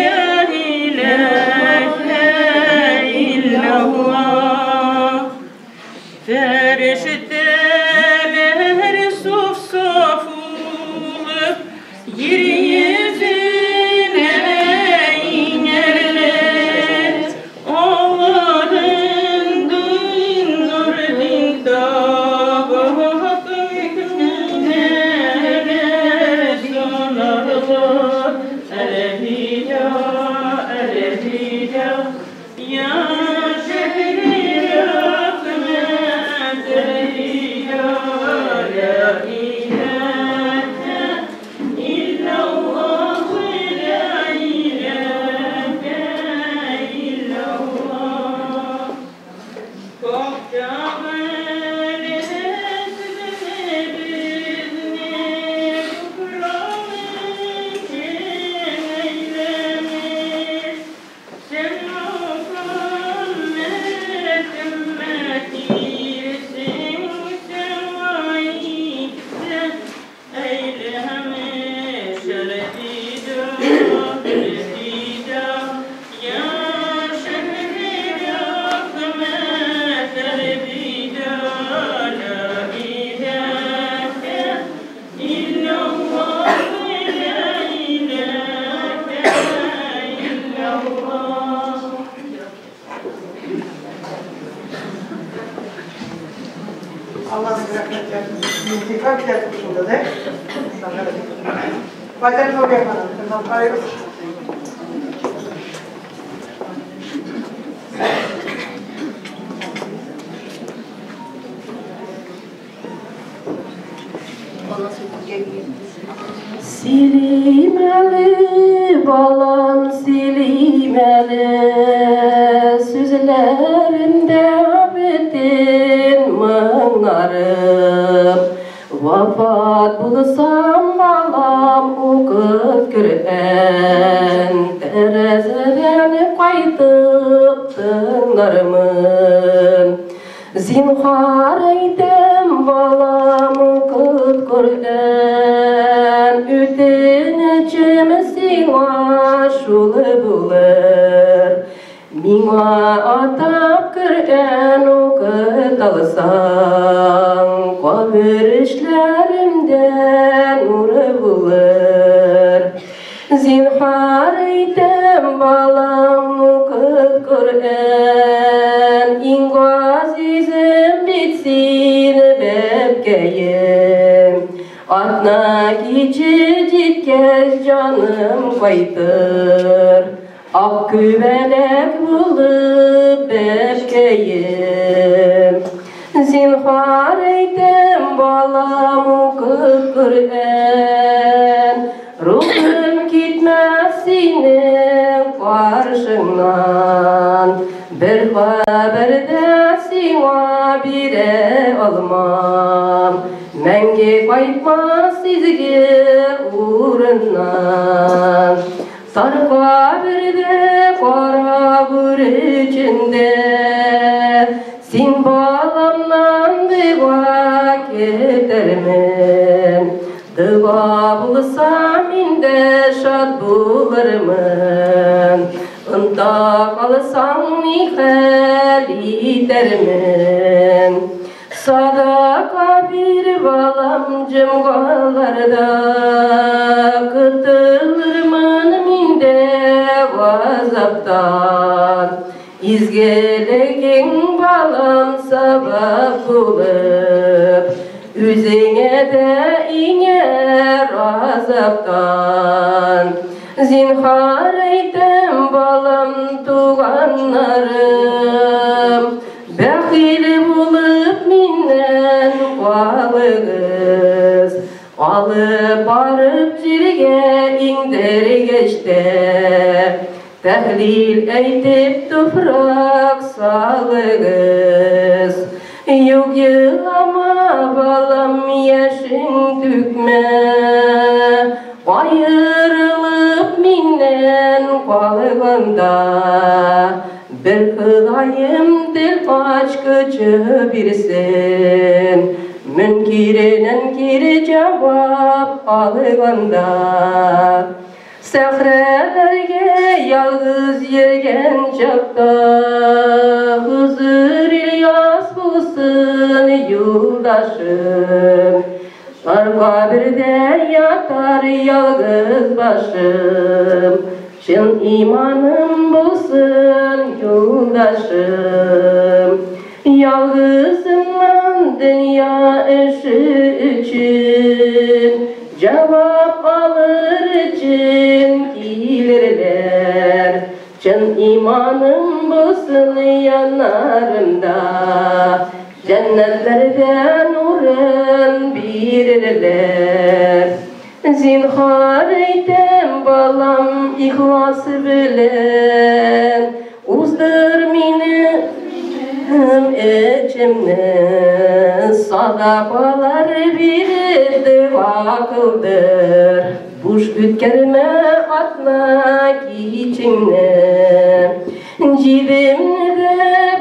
لا إله إلا الله. Ferişteler saf saf olup yeryüzüne inerler. Allah'ın din nur din tabat hükmüne sunarlar. Elvida, elvida, ya şehri rahmet, elvida, la ilahe illallah, la ilahe illallah. Allah'ın rahmetlerini intikam eder kuşunda da. Bazen çok yapalım. Silimeli balam silimeli, sözlerinde bütün mınarım. Vafat bulsam balam okut Kur'an, teraziden qaytıp tınlarımın. Zinhar eytem balam okut Kur'an, ötünücüm sina şulu bulur. Миңа атап Коръән укыталсаң, кабер эшләремдә нуры булыр. Зинһар әйтәм, балам, укыт Коръән, иң газизем бит син, бәбкәем. Атна киче җиткәч җаным кайтыр, ак күбәләк булып бәбкәем. Зинһар әйтәм, балам, укыт Коръән, рухым китмәс синең каршыңнан. Бер хәбәр дә сиңа бирә алмам, мәңге кайтмас изге урыннан. Тар кабердә кара гүр эчендә син баламнан дога көтәрмен. Дога булса мин дә шат булырмын. Онта калсаң ни хәл итәрмен. Садака бир, балам, җомгаларда, котылырмын мин дә газаптан. Изгелегең, балам, сабап булып, үзеңә дә иңәр азаптан. Зинһар әйтәм, балам, туганнарым, бәхил булып миннән калыгыз. Алып барып җиргә иңдергәч тә, тәһлил әйтеп туфрак салыгыз. Юк, елама, балам, яшең түкмә, аерылып миннән калганда, бер Ходаем тел ачкычы бирсен. Мөнкиреннән кире җавап алганда. Сәхрәләргә ялгыз йөргән чакта, Хозыр Ильяс булсын юлдашым. Тар кабердә ятар ялгыз башым. Чын иманым булсын юлдашым. Ялгызыммын дөнья эше өчен, Җавап алыр өчен килерләр. Чын иманым булсын яннарымда, Җәннәтләрдә нурын бирерләр. Зинһар әйтәм, балам, ихлас белән, Уздыр мине эчемне, Садакалар биреп дога кылдыр. Буш үткәрмә атна кичеңне. Җидемне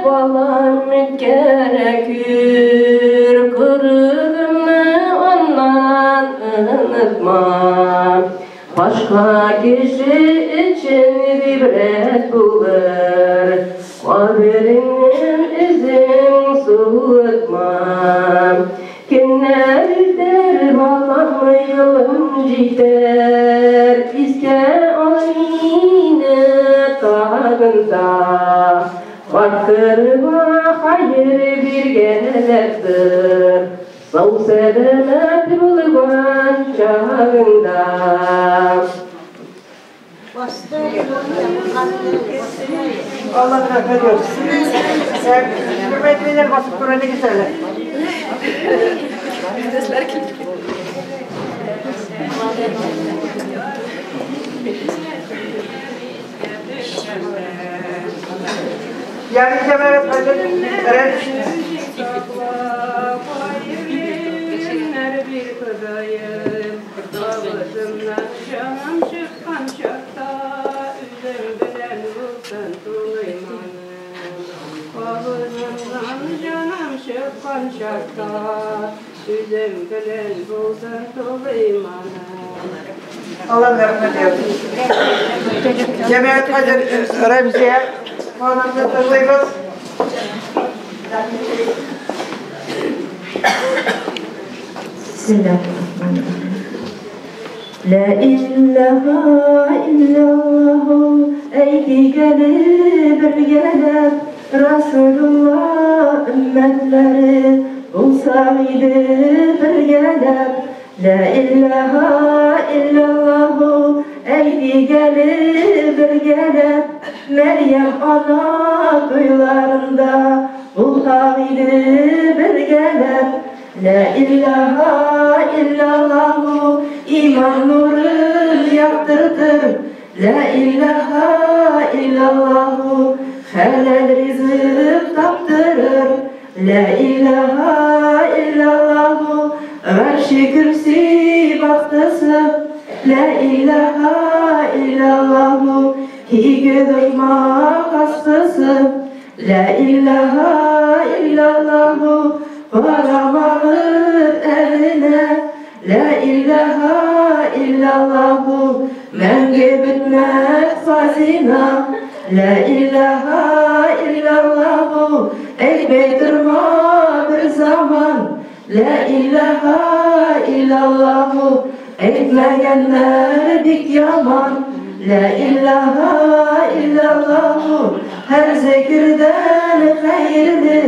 балам үткәрә күр, Кырыгымны аннан онытма. Башка кеше өчен гыйбрәт булыр, Кабереңнең эзен суытма. Көннәр үтәр, балам, елым җитәр, Искә ал мине тагын да. Карттырырга хәер биргәннәрдер, Сау сәламәт булган чагыңда. Алла рәхмәт яусын. Хөрмәтлеләр басып тора нигез әле. Ярый, җәмәгать, хәзер Җаным чыккан чакта үзем белән булсын тулы иманым. Авызымнан җаным чыккан чакта үзем белән булсын тулы иманым. Алла рәхмәт яусын. Җәмәгать, хәзер Рәмзия ханымны тыңлыйбыз. Бисмиллаһир-рахманир-рахим. Ла илаһа иллаллаһу әйтик әле бергәләп, Расулулла өммәтләре булсак иде бергәләп. Ла илаһа иллаллаһу әйтик әле бергәләп, Мәрьям ана туйларында булсак иде бергәләп. Ла илаһа иллаллаһу иман нурын яктыртыр. Ла илаһа иллаллаһу хәләл ризык таптырыр. Ла илаһа иллаллаһу гарши көрси бактысы. Ла илаһа иллаллаһу һигез оҗмах ачкысы. Ла илаһа иллаллаһу карамагыз әһленә. Ла илаһа иллаллаһу мәңге бетмәс хазина. Ла илаһа иллаллаһу әйтмәй торма бер заман. Ла илаһа иллаллаһу әйтмәгәннәр бик яман. Ла илаһа иллаллаһу һәр зикердән хәерле.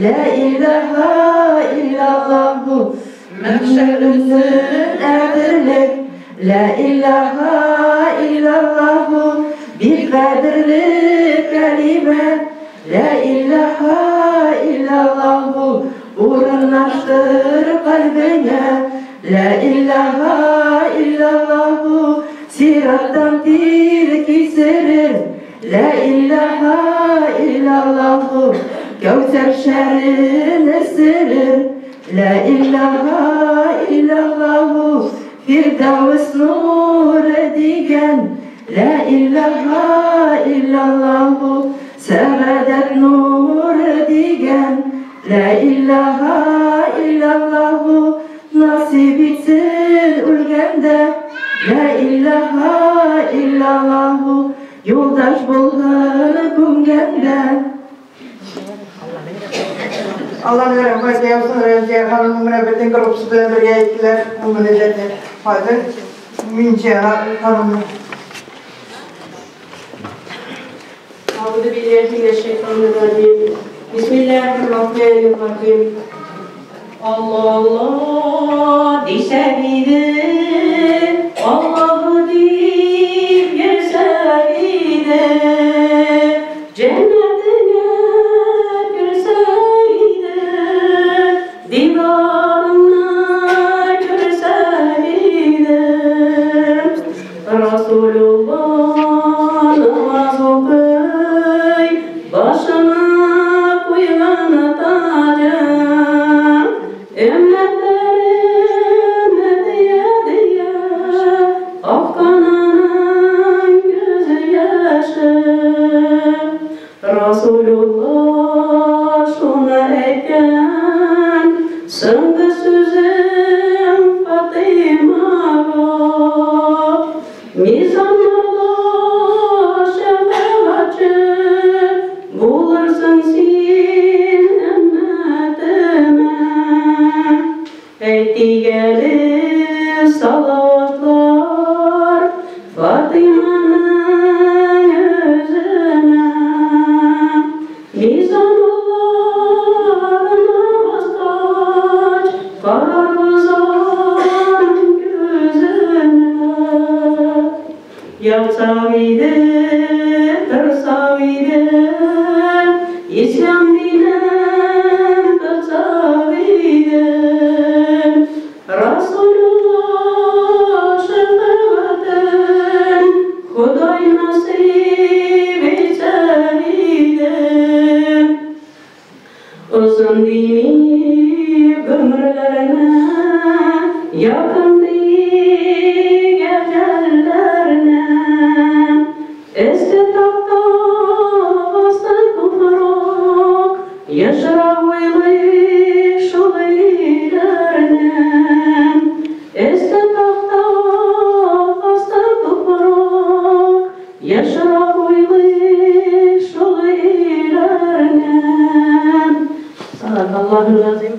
Ла илаһа иллаллаһу мәхшәр өчен әзерлек. Ла илаһа иллаллаһу бик кадерле кәлимә. Ла илаһа иллаллаһу урынлаштыр кальбеңә. Ла илаһа иллаллаһу сираттан тир кисерер. Ла илаһа иллаллаһу Кәүсәр шәрен эсерер. Ла илаһа иллаллаһу Фирдәүс нуры дигән. Лә илаһа иллаллаһу сәгадәт нуры дигән. Лә илаһа иллаллаһу насип итсен үлгәндә. Лә илаһа иллаллаһу юлдаш булсын күмгәндә. Аллаһның рәхмәте яусын, Рәмзия ханымның менә бөтен группасы белән бергә әйттеләр бу мөнәҗәтне. Хәзер Минҗия ханымның. أعوذ بالله من الشيطان الرجيم. بسم الله الرحمن الرحيم. Allah Allah desem idi, Allah'ı deyip girsem idi, cennetine girsem idi, divarına girsem idi. Resulullah namaz okuy, başına koygan tacım, ümmetlerim diye diye, Afgan'ın gözü yaşı. Resulullah şunu aytgan, so'nggi so'zim Fatima'ga. Mizanlarda şefaatçi bulursun sen ümmetime. Aytigeli salavatlar Fatima'nın özüne. Mizanlarına baskaç kararızan gözüne. Yapsam idi, tırsam idi, İslam dinen tutsam idi. Resulullah şefaatin Xudoy nasip etsa idi. Uzun dini ömürlerine, yakın ecellerine. Este tahta bastı toprak, yaşar uylu şul ilerine. Este tahta bastı toprak, yaşar uylu şul ilerine. Sadakallahul azim.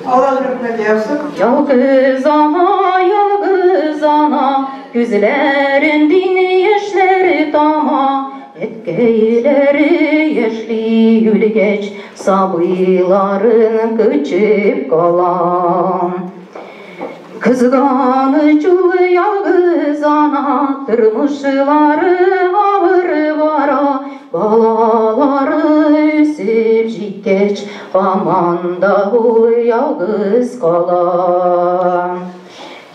Allah rahmet eylesin. Yalgız ana, yalgız ana, gözlerin dini yaşları tama, etkeyleri yaşlı ülgeç, sabıyların küçük kalan. Kızganıcı yalgız ana, tırmışları ağır vara, balaları üsüp jitkeç, aman da ul yalgız kalan.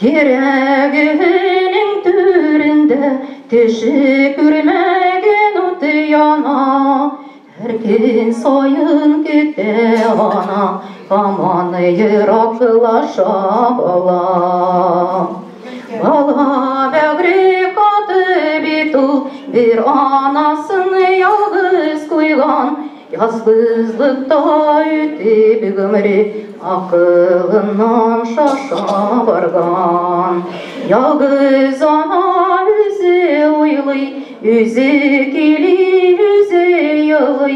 Yüreğinin türünde kişi görmegen ot yana, her gün sayın gitti ana, aman yıraklaşa bala. Bala bəgri katı bitu, bir anasını yalgız koygan, yazgızlıkta ötüp ömrü akılından şaşa bargan. Yalgız ana üzü uylu, üzü kili, üzü yılı,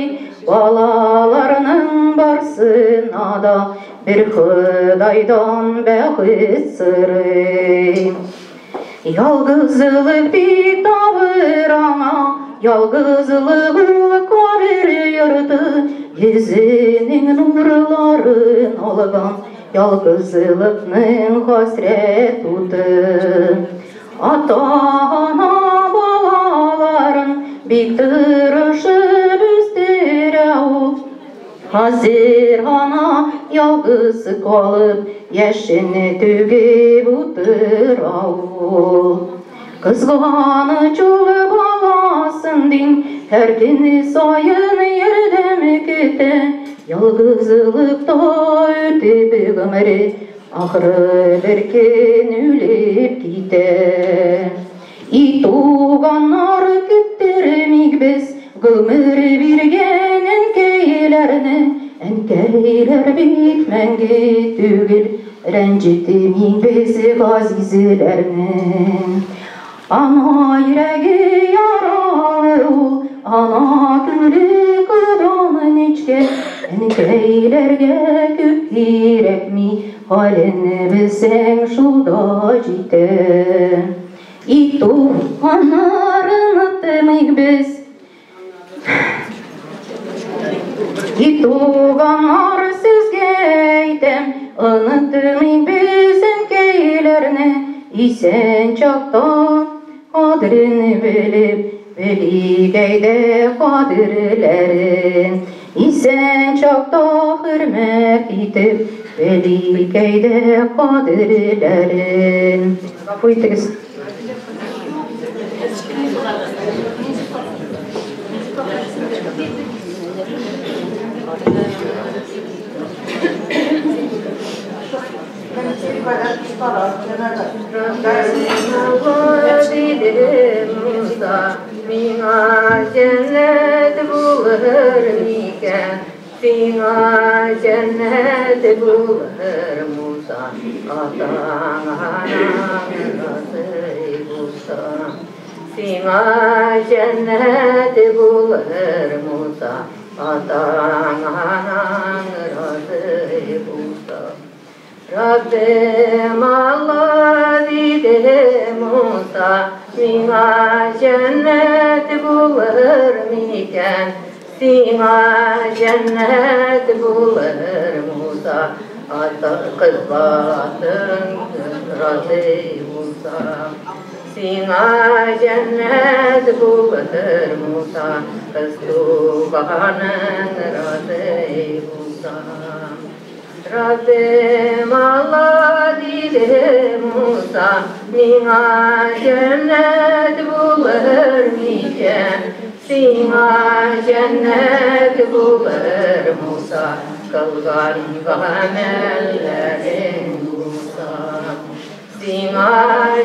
balalarının barsına da bir Xudaydan bəxit sırı. Yalgızlık bir tavır ana, yalgızlık ul kabir yurdu, yüzünün nurların olgan, yalgızlıkның hasret tutu. Ata-ana balaların bik tırışıp üstüre ol. Hazır ana yalgız kalıp yaşını tügip otura ol. Kızganıcı balasın din, her gün sayın yerde müküte, yalgızlıkta ötüp ömrü, ahırı bir gün ölüp gite. И туганнар көттермик без гомер биргән әнкәйләрне, әнкәйләр бит мәңге түгел, рәнҗетмик без газизләрне. Ана йөрәге яралы ул, ана күңеле кылдан нечкә, әнкәйләргә күп кирәкми, хәлен белсәң шул да җитә. И туганнар онытмыйк без, и туганнар сезгә әйтәм, онытмыйк без әнкәйләрне, исән чакта кадерен белеп, белик әйдә кадерләрен. Исән чакта хөрмәт итеп, белик әйдә кадерләрен. Гафу итегез. Musa, миңа җәннәт булыр микән? Сиңа җәннәт булыр, Муса, атаң анаң разый булса. Сиңа җәннәт булыр, Муса, атаң анаң разый булса. Rabbim Allah dedi Musa, миңа җәннәт булыр микән? Сиңа җәннәт булыр, Муса, ата кызлатың разый булса. Сиңа җәннәт булыр, Муса, кыз туганың разый булса. Rabbim Allah dedi Musa, миңа җәннәт булыр микән? Сиңа җәннәт булыр, Муса, кылган гамәлләрең булса. Сиңа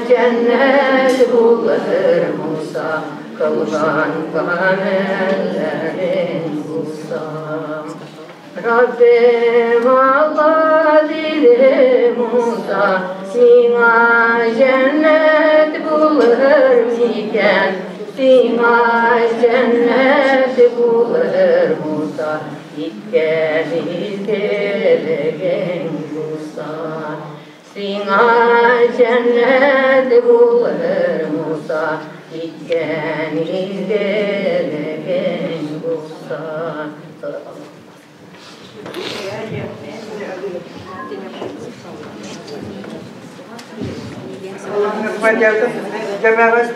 җәннәт булыр, Муса, кылган гамәлләрең булса. Rabbim Allah dedi Musa, миңа җәннәт булыр микән? Сиңа җәннәт булыр, Муса, иткән изгелегең булса. Сиңа җәннәт булыр, Муса, иткән изгелегең булса. Җәмәгать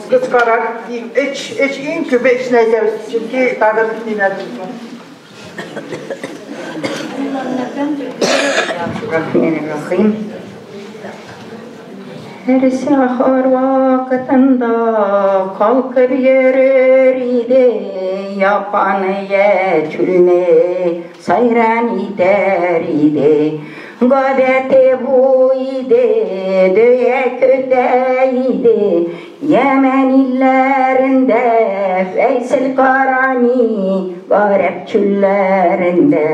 кыскарак, эч иң күбе эчне әйтәбез, чөнки тагын ниләр булсын. Рахманир-Рахим. Һәр сәхәр вакытында калкып йөрер иде, япаны я чүлне сайран итәр иде. Гадәте бу иде, дөя көтә иде. Йәмән илләрендә Вәйсел Карани, Гарәп чүлләрендә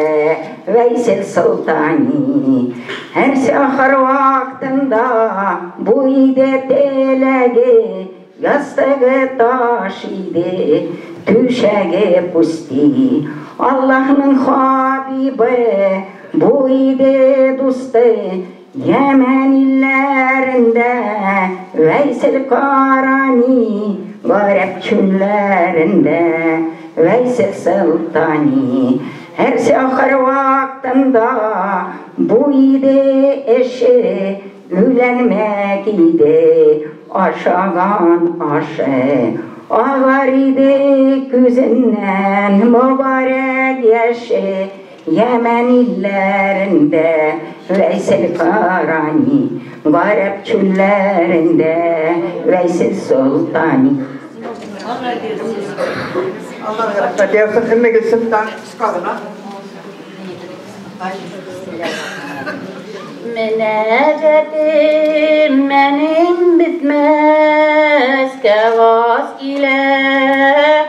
Вәйсел Солтани. Һәр сәхәр вакытында бу иде теләге, ястыгы таш иде, түшәге пусти. Аллаһның хабибы бу иде дусты, Йәмән илләрендә Вәйсел Карани, Гарәп чүлләрендә Вәйсел Солтани. Һәр сәхәр вакытында бу иде эше, өйләнмәк иде, ашаган ашы. Агар иде күзеннән мөбарәк яше, Йәмән илләрендә Вәйсел Карани, Гарәп чүлләрендә Вәйсел Солтани. Allah рәхмәт яусын, Өммегөлсем тагын кыска гына. Мөнәҗәтем минем бетмәс, кәгазь илә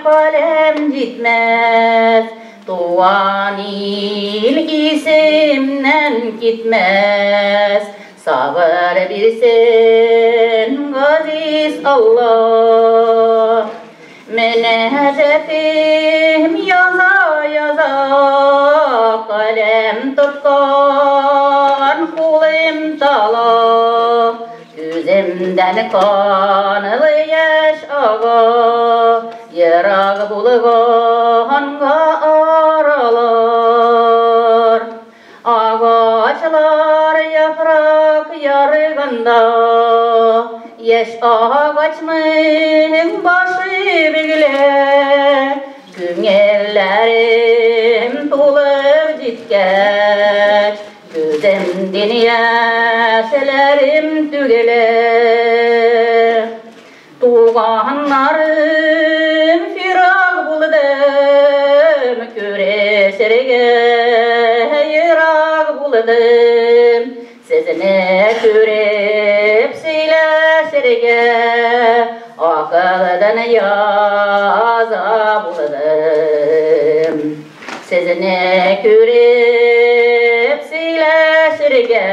каләм җитмәс, туган ил исемнән китмәс. Сабыр бирсен газиз Аллаһ. Мөнәҗәтем яза-яза, каләм тоткан кулым тала. Күземдән канлы яшь ага, ерак булганга аралар. Агачлар яфрак ярганда, яшь агачның башы бөгелә. Күңелләрем тулып җиткәч, күземдән яшьләрем түгелә. Туганнарым фирак булдым, күрешергә ерак булдым. Сезне күреп сөйләшергә акылдан яза булдым. Сезне күреп сөйләшергә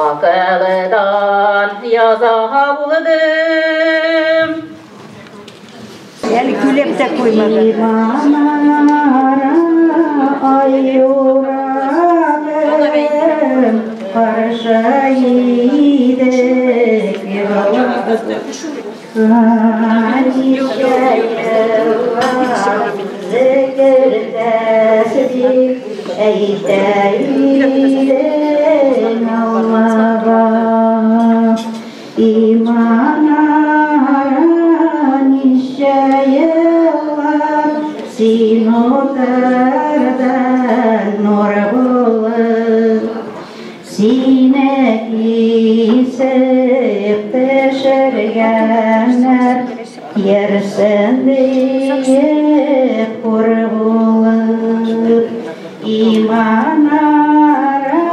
акылдан яза булдым. Әле күләп тә куймады. Манара ай урамым, каршы идек Зикер тәсбих әйтә идең Аллага. Иман ара ничә еллар син утырдың нур булып. Сине кисеп төшергәннәр, йөрсен диеп хур булып. Иман ара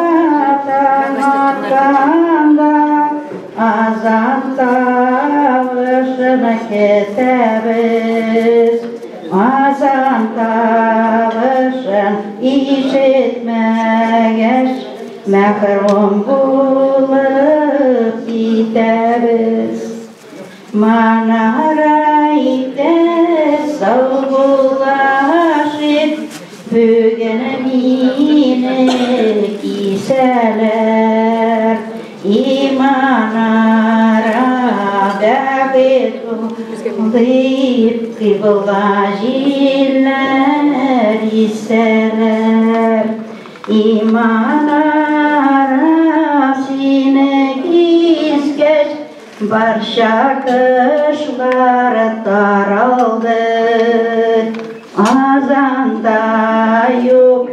таң атканда, азан тавышын көтәбез. Азан тавышын ишетмәгәч, мәхрүм булып китәбез. Манара итә саубуллашып, бүген мине кисәләр. Иман ара бәхет дип кыйбла җилләр исәләр. Иман ара сине кискәч, барча кышлар таралды. Азанда юк,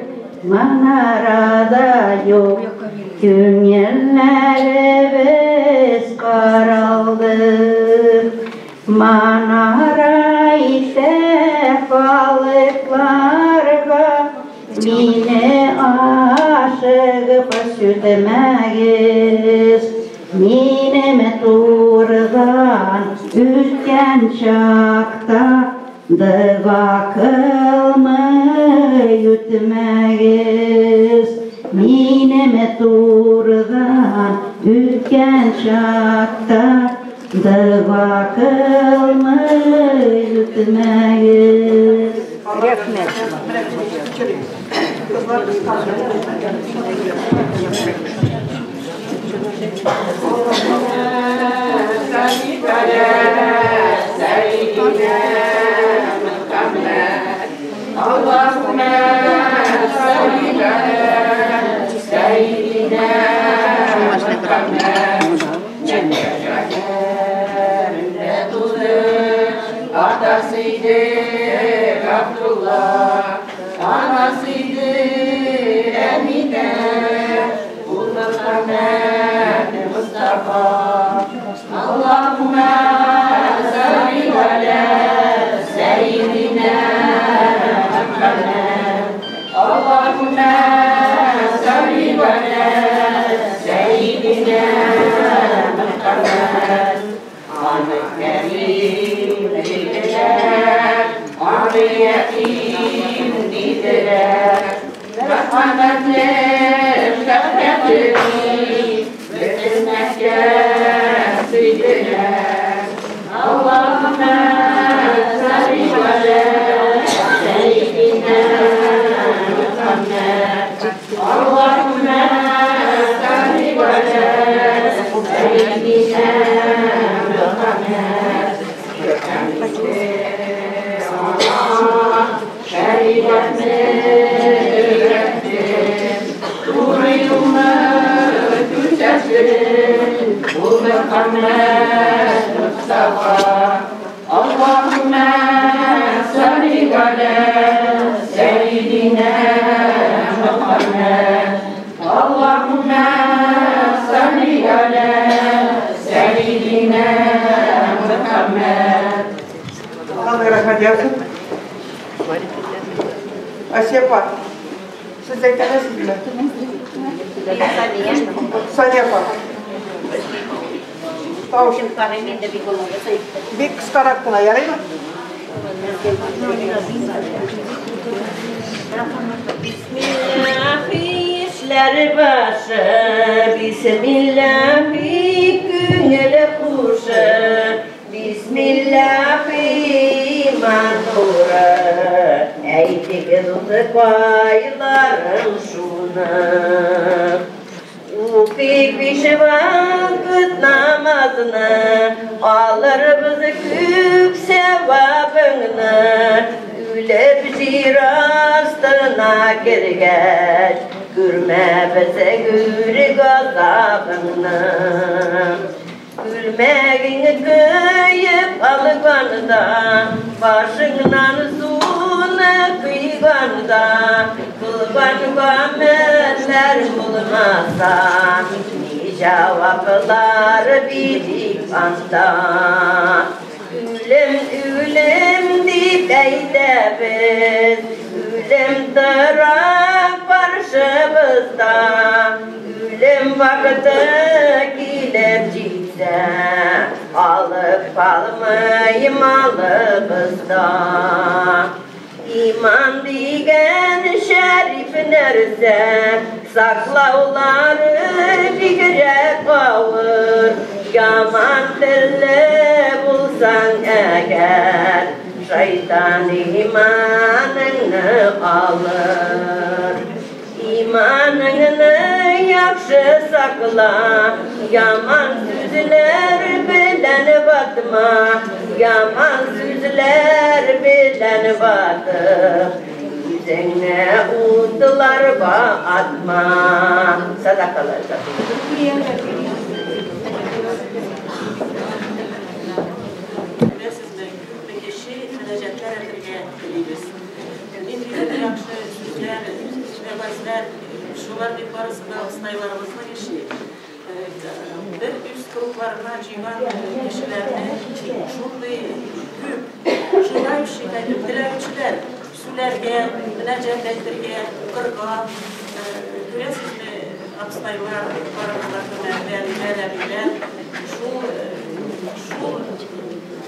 манарада юк, күңелләребез каралды. Манара итә халыкларга, мине ашыгып сүтмәгез. Минем турыдан үткән чакта дога кылмый үтмәгез. Минем турыдан үткән чакта дога кылмый үтмәгез. Рәхмәт. اللهم صل على سيدنا محمد. Atasıydı Abdullah, anasıydı Emine, Muhammed Mustafa. Allahümme salli ala seyyidina Muhammed. Allahümme salli ala Аны ятим диделәр. Мөхәммәтнең шәфкатен бөтен Мәккә сөйделәр. Аллаһуммә салли галә сәййидинә Мөхәммәд. Аллаһуммә салли галә сәййидинә Мөхәммәд. Şeriatını öğrettin, doğru yolunu gösterdin. Bu Muhammed Mustafa. Allahümme salli ala seyyidina Muhammed. Allahümme salli ala seyyidina Muhammed. Allah rahmet eylesin. Asiya апа, сез әйтәсезме? Сания апа. Бик кыскарак кына, ярыймы? Bismillahi işler başı, Bismillahi күңеле хушы, Bismillahi iman nurы, әйтегез кайларым шуны. Укый биш вакыт намазны, алырбыз күп сәвабыңны. Үлеп җир астына кергәч, күрмәбез гүр газабыңны. Күлмәгең көеп алганда, башыңнан суны куйганда, кылган гамәлләр булмаса, ни җаваплар бирик анда. Үлем, үлем дип әйтәбез, үлем тора каршыбызда, үлем вакыты килеп җитсә, алып калмый малыбызда. İman дигән шәриф нәрсә, саклаулары бигрәк авыр. Яман телле булсаң әгәр, шайтан иманыңны алыр. İmanыңны яхшы сакла, яман сүзләр белән батма, яман сүзләр белән батып, үзеңне утларга атма. Садакалар. Беләсезме, күпме кеше мөнәҗәтләр әйтергә телибез. Ниндидер яхшы сүзләр, вәгазьләр, шулар бит барысы да абыстайларыбызның эше. Бер үз кругларына җыйган кешеләрне шундый күп желающий, теләүчеләр сүләргә, мөнәҗәт әйтергә, укырга. Күрәсезме, абыстайлар, барыбызда әбиләр, әбиләр, шул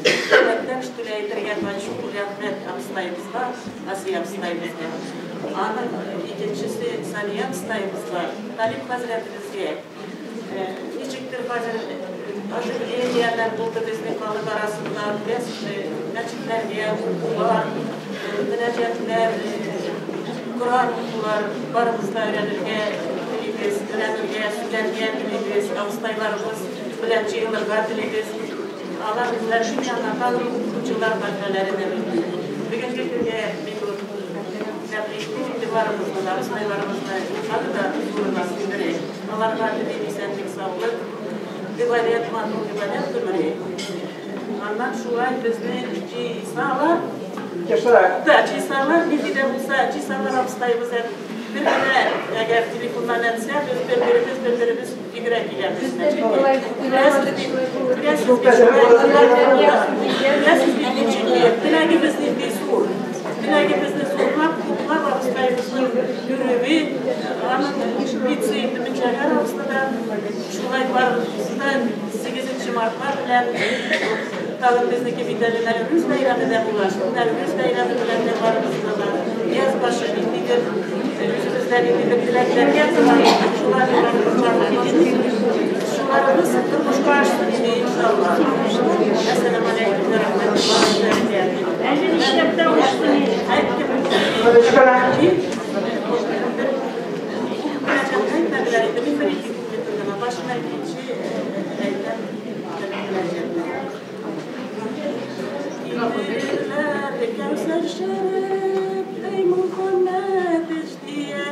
дәүләттән штүлә әйтергә шул рәхмәт абыстайыбызга, Асия абыстайыбызга. Аның икенчесе Сания абыстайыбызга, Талип хәзрәтебезгә. Ничектер хәзер оживлениеләр булды безнең халык арасында, беләсезме, мәчетләргә укулар, мөнәҗәтләр, Коран укулар, барыбыз да өйрәнергә телибез, өйрәнергә, сөйләргә телибез, абыстайларыбыз белән җыелырга телибез. Алар белән шуннан тагын укучылар мәсьәләре дә мөмкин. Бүгенге көнгә мин тәбриклим инде барыбызны да, абыстайларыбызны тагы да зурына гомере. Аларга телим исәнлек, саулык, гыйбадәт, матур гыйбадәт гомере. Аннан шулай безне җыйсалар, да, җыйсалар, нинди дә булса, җыйсалар абыстайыбыз бер генә әгәр телефоннан әйтсә, без бер-беребез йөгерә киләбез. Беләсез бит ничек, теләгебез нинди зур. Теләгебезне зурлап, хуплап абыстайыбызның йөрүе, аның лицей инде Мөнҗәгәр абыстада шулай барысы да 8 мартка белән Тагын безнеке бит әле Нәүрүз бәйрәме дә була. Шул Нәүрүз бәйрәме белән дә барыбызны да яз башы ниндидер үзебездә ниндидер теләкләргә тора. Шуларыбыз тормышка ашсын иде иншалла. Әссәламу алейкум ва рахматуллаһи ва баракатуһ. Әле нишләп тә ушты? Әйттем. Башына икенче әйтәм. Китерерләр Кәүсәр шәраб, ey Muhammed iç diye,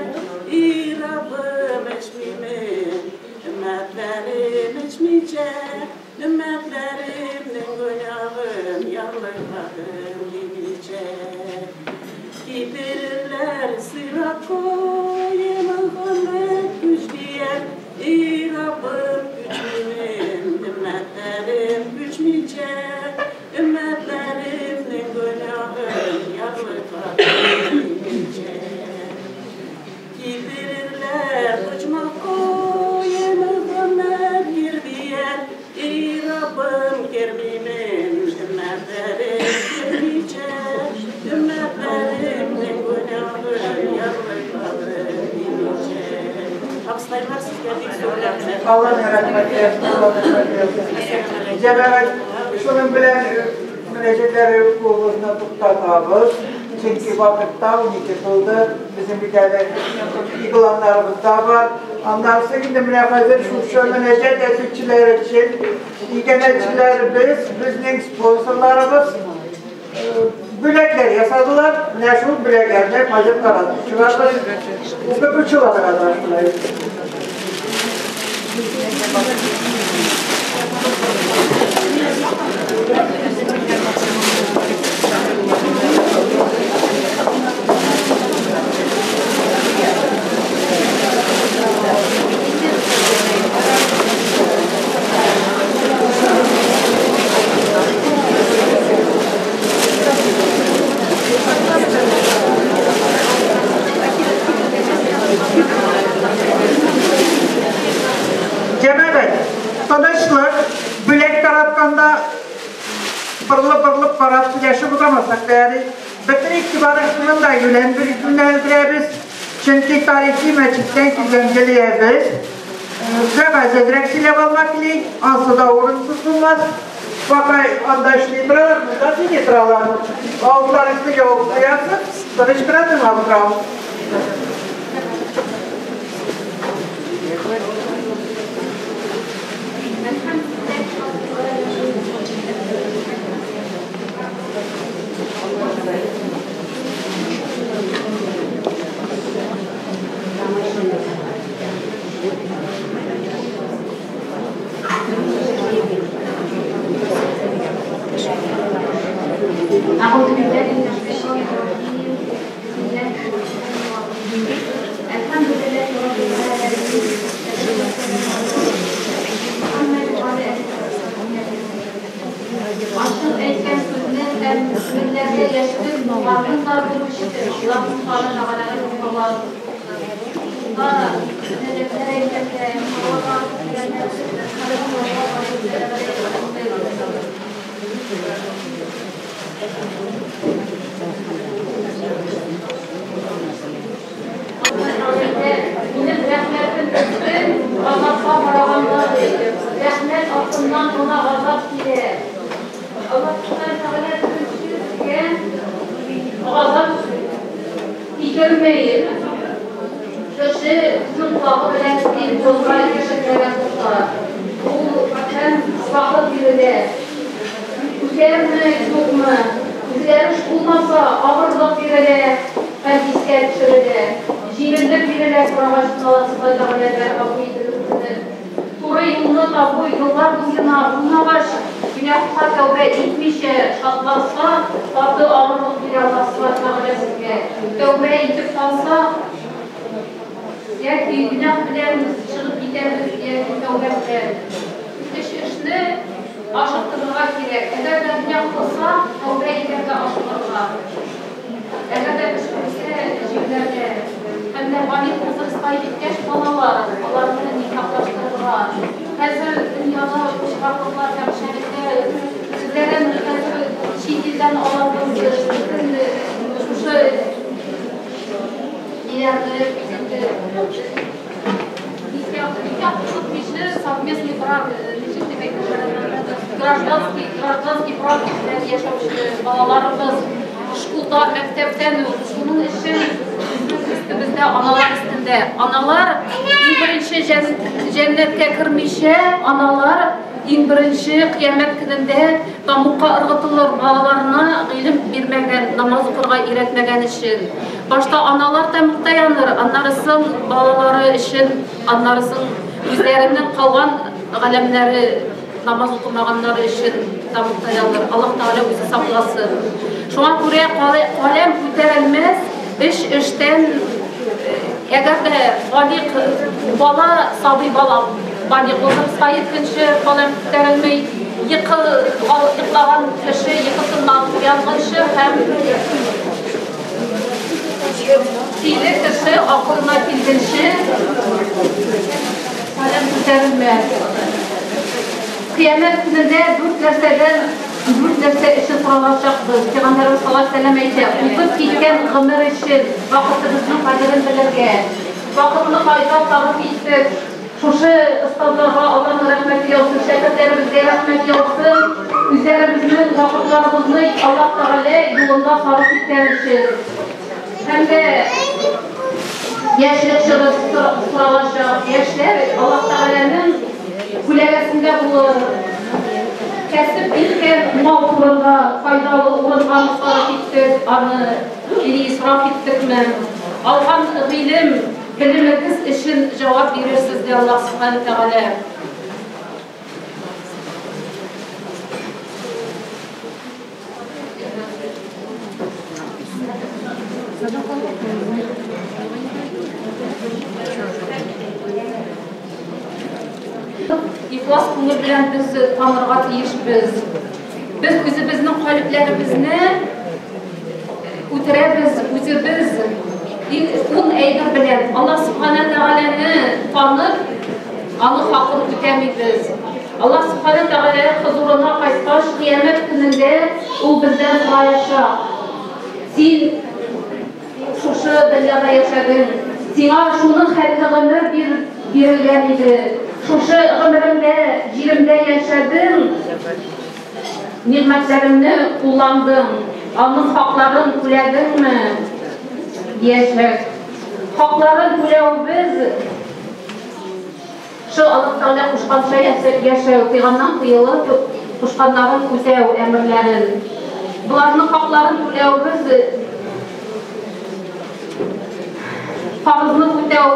ey Rabbim içmeyim, ümmetlerim içmeyecek, ümmetlerimin günahım yarlıkadım demeyecek. Getirirler sırat koy, Muhammed güç diye, ey Rabbim güçmeyim, ümmetlerim güçmeyecek, ümmetlerimin günahım yarlıkadım demeyecek. Getirirler uçmak koy, Muhammed gir diye, ey Rabbim girmeyim, ümmetlerim girmeyecek, ümmetlerimin günahım yarlıkadım demeyecek. Abstaylar sizge бик зур рәхмәт. Алла рәхмәт etsin, Алла рәхмәт etsin. Җәмәгать, шуның белән мөнәҗәтләр укуыбызны туктатабыз. Чөнки вакытта 12 тулды. Безнең бит әле игъланнарыбыз да бар. Аннан соң инде менә хәзер шушы мөнәҗәт әйтүчеләр өчен иганәчеләребез, безнең спонсорларыбыз бүләкләр ясадылар. Менә шул бүләкләрне хәзер таратып чыгабыз. Укытучыларга да шулай. Җәмәгать, тынычлык, бүләк таратканда бырылып-бырылып карап сөйләшеп утырмасак та ярый. Бөтен игътибарыбызны да юнәлдерәбез. Чөнки тарихи мәчеттән килгән җәлиябез. Кәгазьрәк сөйләп алмак тели, ансы да урынсыз булмас. Бакай анда эшли торалар, монда сөйли торалар. Авызларыңызны ябып куясыз, тыныч кына тыңлап утырабыз. أعوذ بالله من الشيطان الرجيم. بسم الله الرحمن الرحيم. الحمد لله رب العالمين، والصلاة والسلام على محمد وعلى آله وصحبه أجمعين. Ашык әйткән сүзне һәм меңләргә яшереп, аларны да белеп ишетер. Аллаһ Субхана Тәгаләнең Минем рәхмәтем өстен газапка караганда рәхмәт артыннан гына газап килә. Аллаһ Субхана Тәгалә безгә газап китермәй. Кеше үзенең колагы белән бозга ишетмәгән булса, ул һәм вакыт бирелә. Үзгәрме, юкмы? Үзгәреш булмаса, авырлык бирелә һәм искә төшерелә. Җиңеллек бирелә, сорагач Аллаһ Субхана Тәгаләдән гафу ителүне. Туры юлны табу еллар буена булмагач, гөнаһка тәүбә итмичә шатланса, каты авырлык бирә Аллаһ Субхана Тәгалә безгә. Тәүбә итеп калса, яки гөнаһ белән чыгып китәбез, яки тәүбә белән. Өч эшне ашыктырырга кирәк. Әгәр дә гөнаһ кылса, тәүбә итәргә ашыгырга. Әгәр дә эш күрсә, җиңләргә. Һәм дә балигъ возрастка җиткәч балалар, аларны никахлаштырырга. Хәзер дөньяда очраклыклар һәм шәрекә үзләрен авылда, мәктәптән үк. Шуның өчен безнең өстебездә, аналар өстендә. Аналар иң беренче җәннәткә кермичә, аналар иң беренче кыямәт көнендә тамукка ыргытылыр, балаларына гыйлем бирмәгән, намаз укырга өйрәтмәгән өчен. Башта аналар тамукта яныр, аннары соң балалары өчен, аннары соң үзләренең калган галәмнәре намаз укымаганнары өчен тамукта яныр. Аллаһ Тәгалә үзе сакласын. Шуңа күрә каләм күтәрелмәс, эш эштән, әгәр дә балигъ бала, сабый бала балигъ булып кайтканчы каләм күтәрелми, йоклаган кеше йокысыннан уянганчы һәм тиле кеше акылына килгәнче каләм күтәрелмәс. Кыямәт көнендә дүрт нәрсәдән, дүрт нәрсә өчен соралачакбыз. Пәйгамбәребез саллаллаһу алейһи ва сәлләм әйтә, узып киткән гомер өчен вакытыбызның кадерен белергә, вакытны кайда сарыф иттек, шушы остазларга Аллаһның рәхмәте яусын, шәкертләребезгә рәхмәт яусын, үзләребезнең вакытларыбызны Аллаһ Тәгалә юлында сарыф иткән өчен. Һәм дә яшьлек чоры соралачак. Яшьләр Аллаһ Тәгаләнең күләгәсендә булыр. Кәсеп иткән мал турында файдалы урынга сарыф иттек, аны или исраф иттекме? Алган гыйлем, белемегез өчен җавап бирерсез, ди Аллаһ Субхана Тәгалә. Ихлас күңел белән без танырга тиешбез. Без үзебезнең калебләребезне үтерәбез, үзебез ун әйбер белән Аллаһ Субхана Тәгаләне танып, аны хакын үтәмибез. Аллаһ Субхана Тәгалә хозурына кайткач, кыямәт көнендә ул бездән сораячак. Син шушы дөньяда яшәдең, сиңа шуның хәтле гомер бирелгән иде. Шушы гомереңдә, җиремдә яшәдең, нигъмәтләремне кулландың, аның хакларын түләдеңме? Диячәк. Хакларын түләүбез шул Аллаһ Тәгалә кушканча яшәү, тыйганнан тыелып, кушканнарын үтәү әмерләрен. Боларның хакларын түләүбез фарызны үтәү.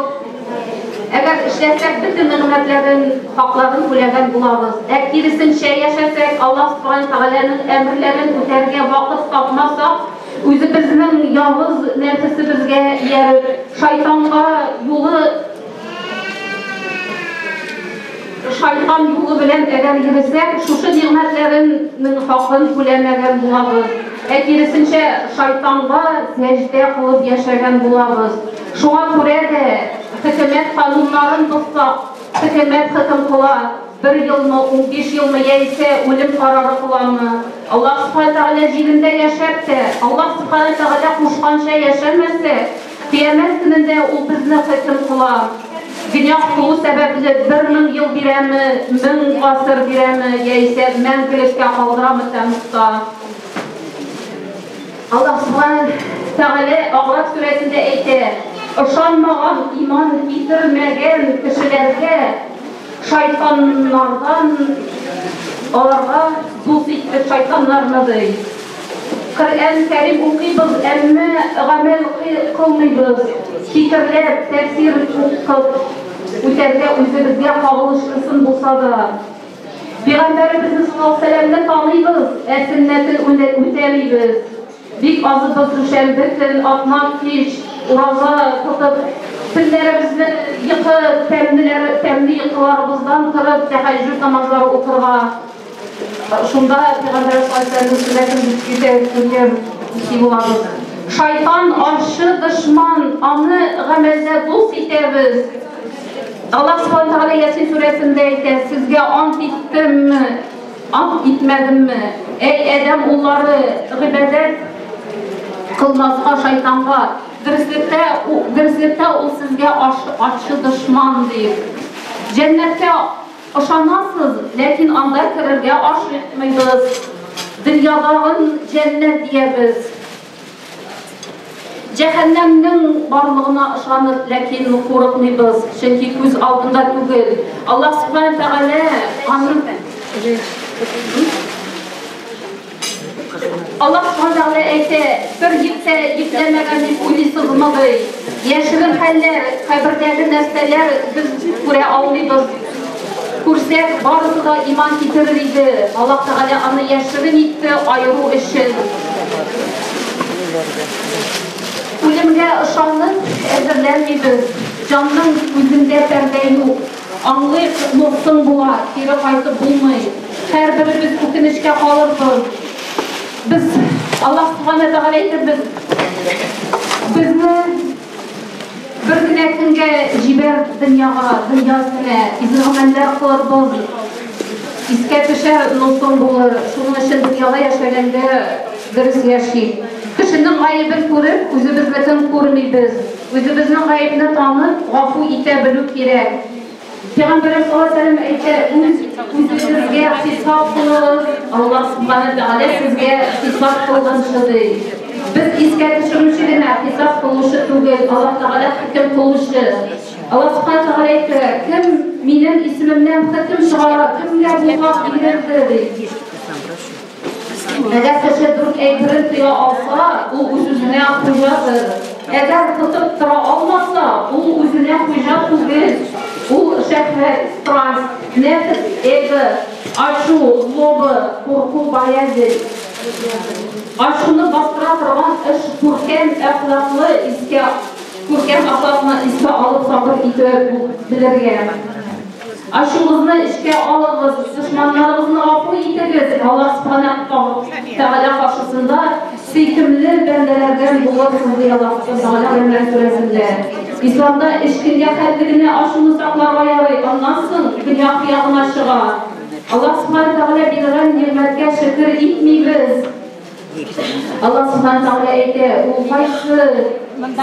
Әгәр эшләсәк, бөтен нигъмәтләрен, хакларын түләгән булабыз. Ә киресенчә яшәсәк, Аллаһ Субхана Тәгаләнең әмерләрен үтәргә вакыт тапмасак, үзебезнең явыз нәфесебезгә ияреп, шайтанга юлы шайтан юлы белән әгәр йөресәк, шушы нигъмәтләренең хакын түләмәгән булабыз. Ә киресенчә шайтанга сәҗдә кылып яшәгән булабыз. Шуңа күрә дә хөкүмәт кануннарын бозсак, хөкүмәт хөкем кыла, бер елмы, 15 елмы яисә үлем карары кыламы? Аллаһ Субхана Тәгалә җирендә яшәп тә, Аллаһ Субхана Тәгалә кушканча яшәмәсә, кыямәт көнендә ул безне хөкем кыла. Гөнаһ кылу сәбәпле 1000 ел бирәме, 1000 гасыр бирәме, яисә мәңгелеккә калдырамы тәмугта? Аллаһ Субхана Тәгалә Аграф сүрәсендә әйтә, ышанмаган, иман китермәгән кешеләргә шайтаннардан аларга дус иттек шайтаннарны ди. Коръән Кәрим укыйбыз, әмма гамәл кылмыйбыз. Фикерләп, тәфсир укып үтәргә үзебезгә кагылышлысын булса да. Пәйгамбәребезне саллаллаһу алейһи ва сәлләмне таныйбыз, ә сөннәтен үтәмибез. Бик азыбыз дүшәмбе көн, атна кич, ураза тотып, көннәребезне йокы, тәмле йокыларыбыздан торып, тәһәҗҗүд намазлары укырга. Шунда Пәйгамбәребез саллаллаһу алейһи ва сәлләмнең сөннәтен үтәп булабыз. Шайтан ачы дошман, аны гамәлдә дус итәбез. Аллаһ Субхана Тәгалә Ясин сүрәсендә әйтә, сезгә ант иттемме, ант итмәдемме? Әй Адәм уллары, гыйбадәт кылмаска шайтанга. Дөреслектә ул сезгә ачы дошман дип. Җәннәткә ышанасыз, ләкин анда керергә ашыкмыйбыз. Дөньядагын җәннәт диябез. Җәһәннәмнең барлыгына ышанып, ләкин курыкмыйбыз, чөнки күз алдында түгел. Аллаһ Субхана Тәгалә аның Аллаһ Субхана Тәгалә әйтә, бер җеп тә җепләмәгән дип уйлыйсызмы ди? Яшерен хәлләр, кабердәге нәрсәләр без күрә алмыйбыз. Күрсәк, барысы да иман китерер иде. Аллаһ Тәгалә аны яшерен итте аеру өчен. Үлемгә ышанып әзерләнмибез. Җанның үзендә пәрдә юк. Аңлыйк, соң була, кире кайтып булмый. Һәрберебез үкенечкә калырбыз. Без Аллаһ Субхана Тәгалә әйтер, безне бер генә көнгә җибәр дөньяга, дөнья өстенә, изге гамәлләр кылырбыз. Искә төшәр, соң булыр. Шуның өчен дөньяда яшәгәндә дөрес яшик. Кешенең гаебен күреп, үзебезнекен күрмибез. Үзебезнең гаебне танып, гафу итә белү кирәк. Пәйгамбәребез саллаллаһу алейһи ва сәлләм әйтә, үз үзегезгә хисап кылыгыз, Аллаһ Субхана Тәгалә сезгә хисап кылганчы ди. Без искә төшерүче генә, хисап кылучы түгел, Аллаһ Тәгалә хөкем кылучы. Аллаһ Субхана Тәгалә әйтә, кем минем исемемнән хөкем чыгара, кемгә бу хак бирелде ди. Әгәр кеше дүрт әйберен тыя алса, ул үз-үзенә хуҗадыр. Әгәр тотып тора алмаса, ул үзенә хуҗа түгел. Ул шәһвәт, страсть, нәфес, эго, ачу, злоба, курку, боязнь. Ачуны бастыра торган эш күркәм әхлаклы искә күркәм әхлакны искә алып сабыр итә белергә. Ачуыгызны эчкә алыгыз, дошманнарыгызны гафу итегез. Аллаһ Субхана Тәгалә каршысында сөйкемле бәндәләрдән булырсыз, ди Аллаһ Тәгалә Гыймран сүрәсендә. Исламда өч көнгә хәтле генә ачуны сакларга ярый, аннан соң гөнаһ ягына чыга. Аллаһ Субхана Тәгалә биргән нигъмәткә шөкер итмибез. Аллаһ Субхана Тәгалә әйтә, ул кайсы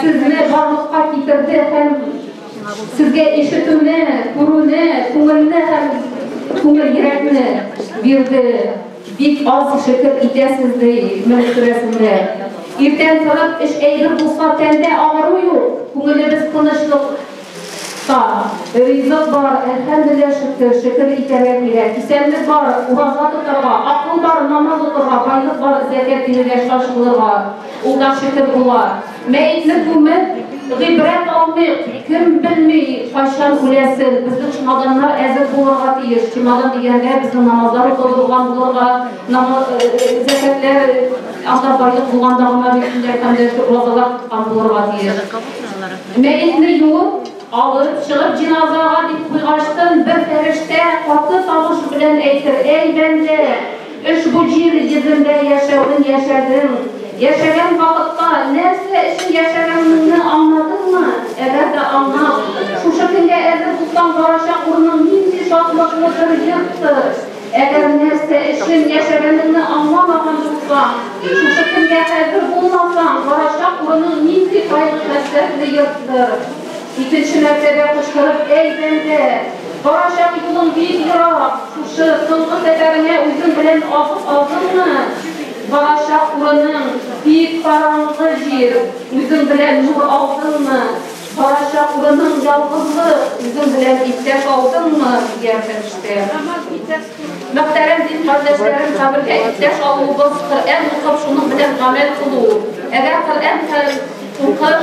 сезне барлыкка китерде һәм сезгә ишетүне, күрүне, күңелне һәм күңел йөрәкне бирде. Бик аз шөкер итәсез ди Мүлк сүрәсендә. Иртән торып эш әйбер булса, тәндә авыру юк, күңелебез тынычлыкта. Ризык бар, әлхәмдүлилләһ шөкер, шөкер итәргә кирәк. Исәнлек бар, ураза тотарга, акыл бар, намаз укырга, байлык бар, зәкят бирергә, шаш кылырга. Ул да шөкер була. Мәетне күмеп, гыйбрәт алмыйк, кем белми кайчан үләсен. Безнең чемоданнар әзер булырга тиеш. Чемодан дигәндә безнең намазлар укылган булырга, зәкятләр анда байлык булганда гына бит инде һәм уразалар тоткан булырга тиеш. Мәетне юып, алып чыгып җеназага дип куйгачтын, бер фәрештә каты тавыш белән әйтер: "Әй бәндә, ошбу җир йөзендә яшәвен яшәдең. Яшәгән вакытта нәрсә өчен яшәгәнеңне аңладыңмы? Әгәр дә аңлап, шушы көнгә әзер булсаң, барачак урының нинди шатлыклы бер йорттыр. Әгәр нәрсә өчен яшәгәнеңне аңламаган булсаң, шушы көнгә әзер булмасаң, барачак урының нинди кайгы-хәсрәтле йорттыр." Икенче мәртәбә кычкырып: "Әй бәндә, барачак юлың бик ерак, шушы соңгы сәфәреңә үзең белән азык алдыңмы? Барачак урының бик караңгы җир, үзең белән нур алдыңмы? Барачак урының ялгызлык, үзең белән иптәш алдыңмы?" дияр фәрештә. Мөхтәрәм дин кардәшләрем, кабергә иптәш алуыбыз Коръән укып, шуның белән гамәл кылу. Әгәр Коръән укып,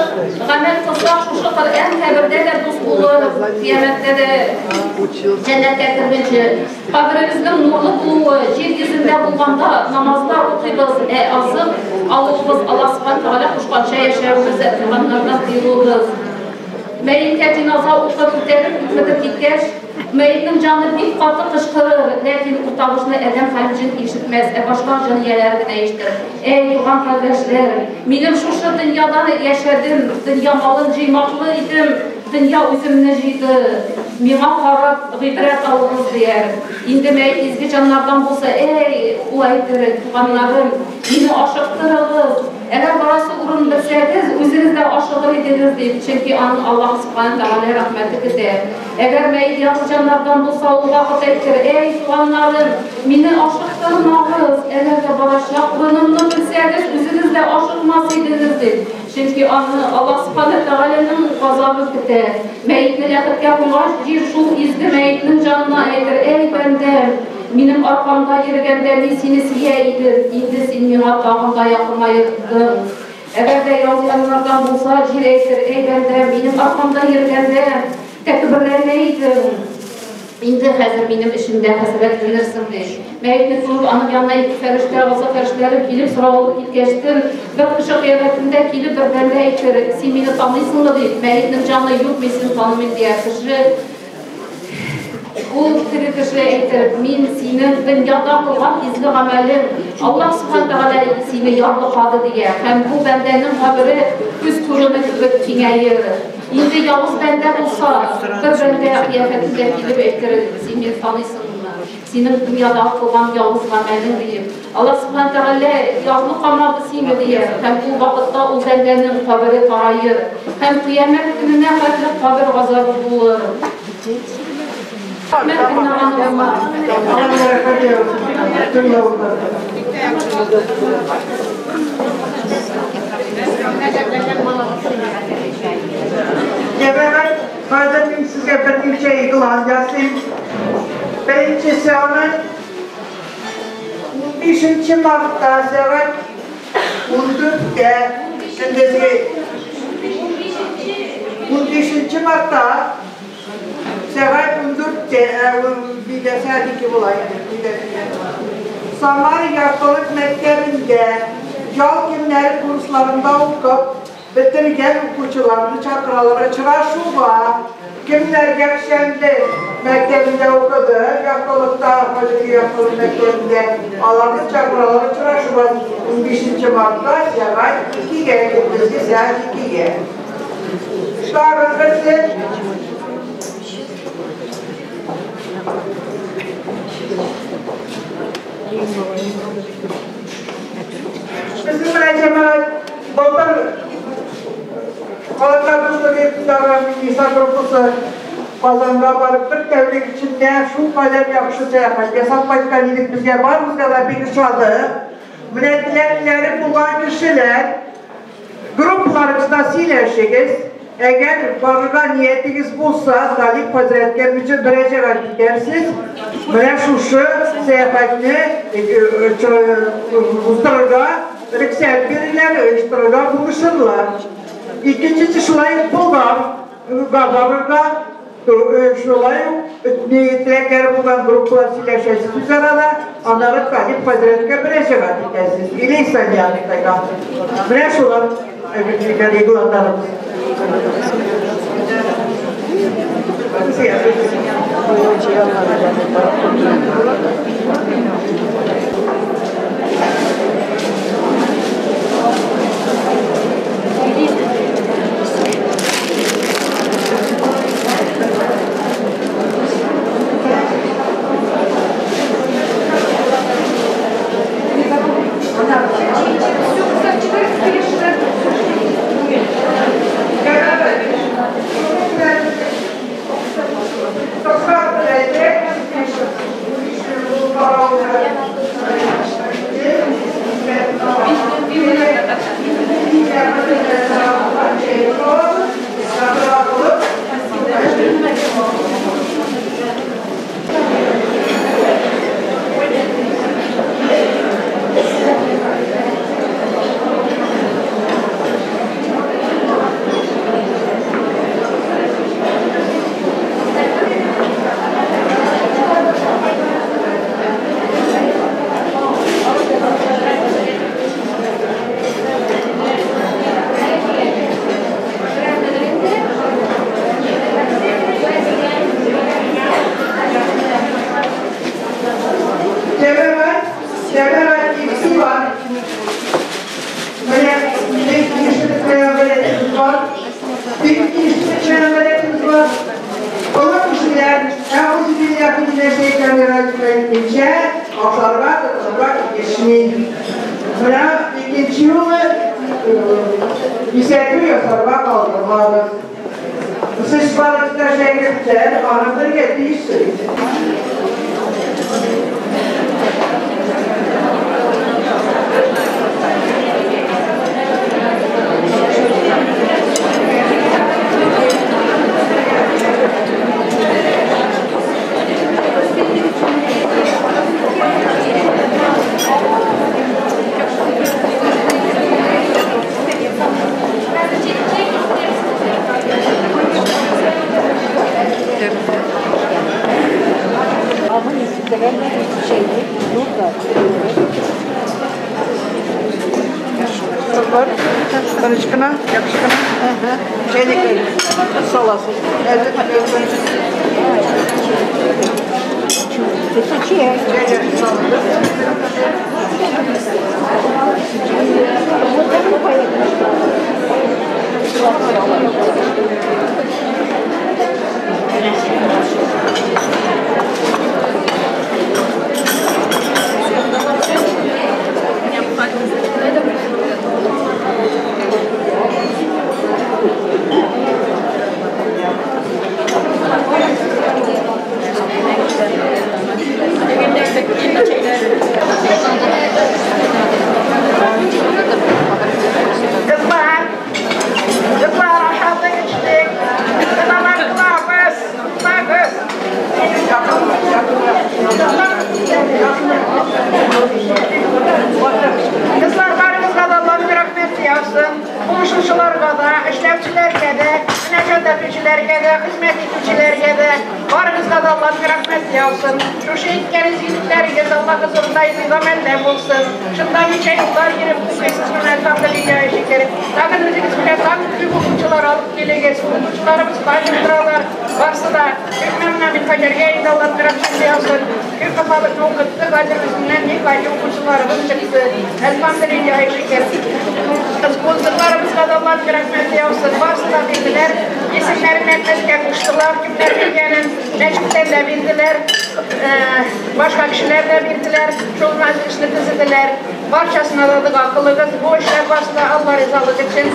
гамәл кылсак, шушы Коръән кабердә дә дус булыр, кыямәттә дә җәннәткә кергәнче. Каберебезнең нурлы булуы, җир йөзендә булганда намазлар укыйбыз, ә азык алуыбыз Аллаһ Субхана Тәгалә кушканча яшәвебез, ә туганнардан тыелуыбыз. Мәеткә җеназа укып, күтәреп үтеп киткәч, мәетнең җаны бик каты кычкырыр, ләкин ул тавышны адәм һәм җен ишетмәс, ә башка җан ияләре генә ишетер. Әй, туган кардәшләр, минем шушы дөньяда яшәдем, дөнья малын җыймаклы идем, дөнья үземне җыйды. Миңа карап гыйбрәт алыгыз, дияр. Инде мәет изге җаннардан булса, әй, ул әйтер, туганнарым, мине ашыктырыгыз. Әгәр барасы урын белсәгез, үзегез дә ашыгыр идегез, дип, чөнки аның Аллаһ Субхана Тәгалә рәхмәте көтә. Әгәр мәет яхшы җаннардан булса, ул вакыт әйтер: "Әй, туганнарым, мине ашыктырмагыз. Әгәр дә барачак урынымны белсәгез, үзегез дә ашыкмас идегез", дип. Чөнки аны Аллаһ Субхана Тәгаләнең газабы көтә. Мәетне ләхеткә куйгач, җир шул изге мәетнең җанына әйтер: "Әй бәндәм, минем аркамда йөргәндә мин сине сөя идем, инде син миңа тагын да якынайдың". Әгәр дә явызлардан булса, җир әйтер: "Әй бәндәм, минем аркамда йөргәндә тәкәбберләнә идең. Инде хәзер минем эшемдә хәсрәтләнерсең", ди. Мәетне күреп, аның янына ике фәрештә, газап фәрештәләре килеп сорау алып киткәчтен, бер кеше кыяфәтендә килеп бер бәндә әйтер: "Син мине таныйсыңмы?" дип. Мәетнең җаны: "Юк, мин сине танымыйм", дияр кеше. Ул теге кеше әйтер: "Мин синең дөньяда кылган изге гамәлең, Аллаһ Субхана Тәгалә сине ярлыкады", дия. Һәм бу бәндәнең кабере күз күреме кебек киңәер. Инде явыз бәндә булса, бер бәндә кыяфәтендә килеп әйтер: "Син мине таныйсыңмы? Синең дөньяда кылган явыз гамәлең", диеп. Аллаһ Субхана Тәгалә ярлыкамады сине, дия. Һәм ул вакытта ул бәндәнең кабере тараер. Һәм кыямәт көненә хәтле кабер газабы булыр. Рәхмәт тыңлаганыгызга. Җәмәгать, хәзер мин сезгә берничә игълан ясыйм. Беренчесе аның 15 мартта сәгать 14-тә көндезге 15 мартта сәгать 14-тә, өйдә сәгать 2 була инде, өйдә. Самара Яктылык мәктәбендә ял көннәре курсларында укып бетергән укучыларны чакыралар очрашуга. Кемнәр якшәмбе мәктәбендә укыды, Яктылыкта, хәзерге Яктылык мәктәбендә, аларны чакыралар очрашуга 15 мартта сәгать 2-гә, көндезге сәгать 2-гә. Тагын берсе. Безнең менә җәмәгать былтыр Халыклар дуслыгы йортындагы Минниса группасы Казанга барып бер тәүлек эчендә шул кадәр яхшы сәяхәт ясап кайткан идек. Безгә барыбызга да бик ошады. Менә теләкләре булган кешеләр группаларыгызда сөйләшегез. Әгәр барырга ниятегез булса, Талип хәзрәткә мөрәҗәгать итәрсез. Менә шушы сәяхәтне уздырырга рөхсәт бирерләр, оештырырга булышырлар. Икенчесе шулай ук Болгарга барырга, шулай ук теләкләре булган группалар сөйләшәсез үзара да, аннары Талип хәзрәткә мөрәҗәгать итәсез. Или Сания Михайловна. Менә шулар игъланнарыбыз. Җәмәгать, игътибар! Менә бик килешеп бетмәгән бар. Бик килешеп бетмәгән бар. Олы кешеләр, әгъузу биллаһи минәш-шәйтанир-раҗим әйтмичә, ашарга тотынырга килешми. Менә икенче юлы кисәтү ясарга калдырмагыз. Сез барыгыз да шәкертләр, аны бергә тиешсез. Тыныч кына, яхшы гына. Чәйнеккә саласыз. Әзер. Чәйнек салынды. Kızlar, kızlar aşağıda geçtik. Kınalar kılabız, kılabız. Kızlar barımızga da Allah'ın rahmeti yağsın. Komşularga da, işlevçilerge de, münacat etüçilerge de, hizmet etüçilerge de, barımızga da Allah'ın rahmeti yağsın. Şu şehitlerin iyilikleriniz Allah huzurunda izamelle bulsun. Şundan nice yıllar girip okuyorsunuz bunu elhamdülillah şekerim. Sakın özünüz bile tam büyük okuyucular alıp geleceğiz. Okuyucularımız kaydırdıralar. Varsa da hükmemle bir hacer yayında Allah'ın rahmeti yağsın. Kök kafalık okuttu, kadir bizimden ne kaydı okuyucularımız çıktı. Elhamdülillah şekerim. Sponsorlarımızla da Allah'ın rahmeti yağsın. Varsa da bildiler. İsimlerini etmezken kuştular. Kimler bilgenin meçhulden de bildiler. Başka kişiler de bildiler. Çoğu meclisini dizdiler. Barçasına da dua kılırız. Bu işler varsa da Allah rızalık için.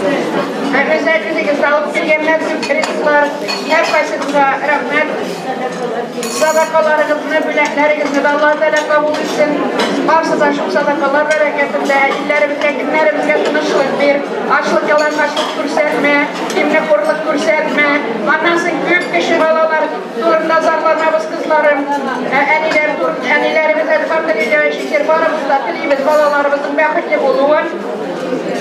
Özellikle alıp gelgenler, rızıklar, her kaysınıza rahmet. Sadakalarınızı, bileklerinizi de Allah Teala kabul etsin. Varsa da şu sadakalar bereketinde illerimize, günlerimize tınışlık bir, açlık yalanlaşlık görsetme, kimle korluk görsetme. Anlasın büyük kişi balalar, durun nazarlanmamız kızlarım, eniler, enilerimiz elhamdülillah şükür barımızda tilimiz balalarımızın bəxtli olun.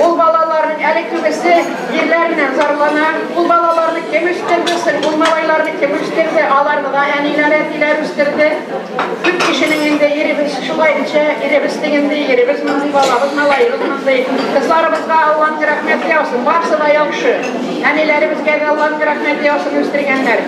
Ul balalarının eli kübisi yerlerle zarlanan, ul balalarını kim üstürdü, ul malaylarını kim üstürdü, alarını da eniler etiler üstürdü. Küp kişinin indi yerimiz şulayınca, yerimiz indi, yerimiz mındı, balamız malayımız mındı. Kızlarımızga Allah'ın rahmeti yağsın, varsa da yaxşı. Enilerimizge de Allah'ın rahmeti yağsın üstürgenler.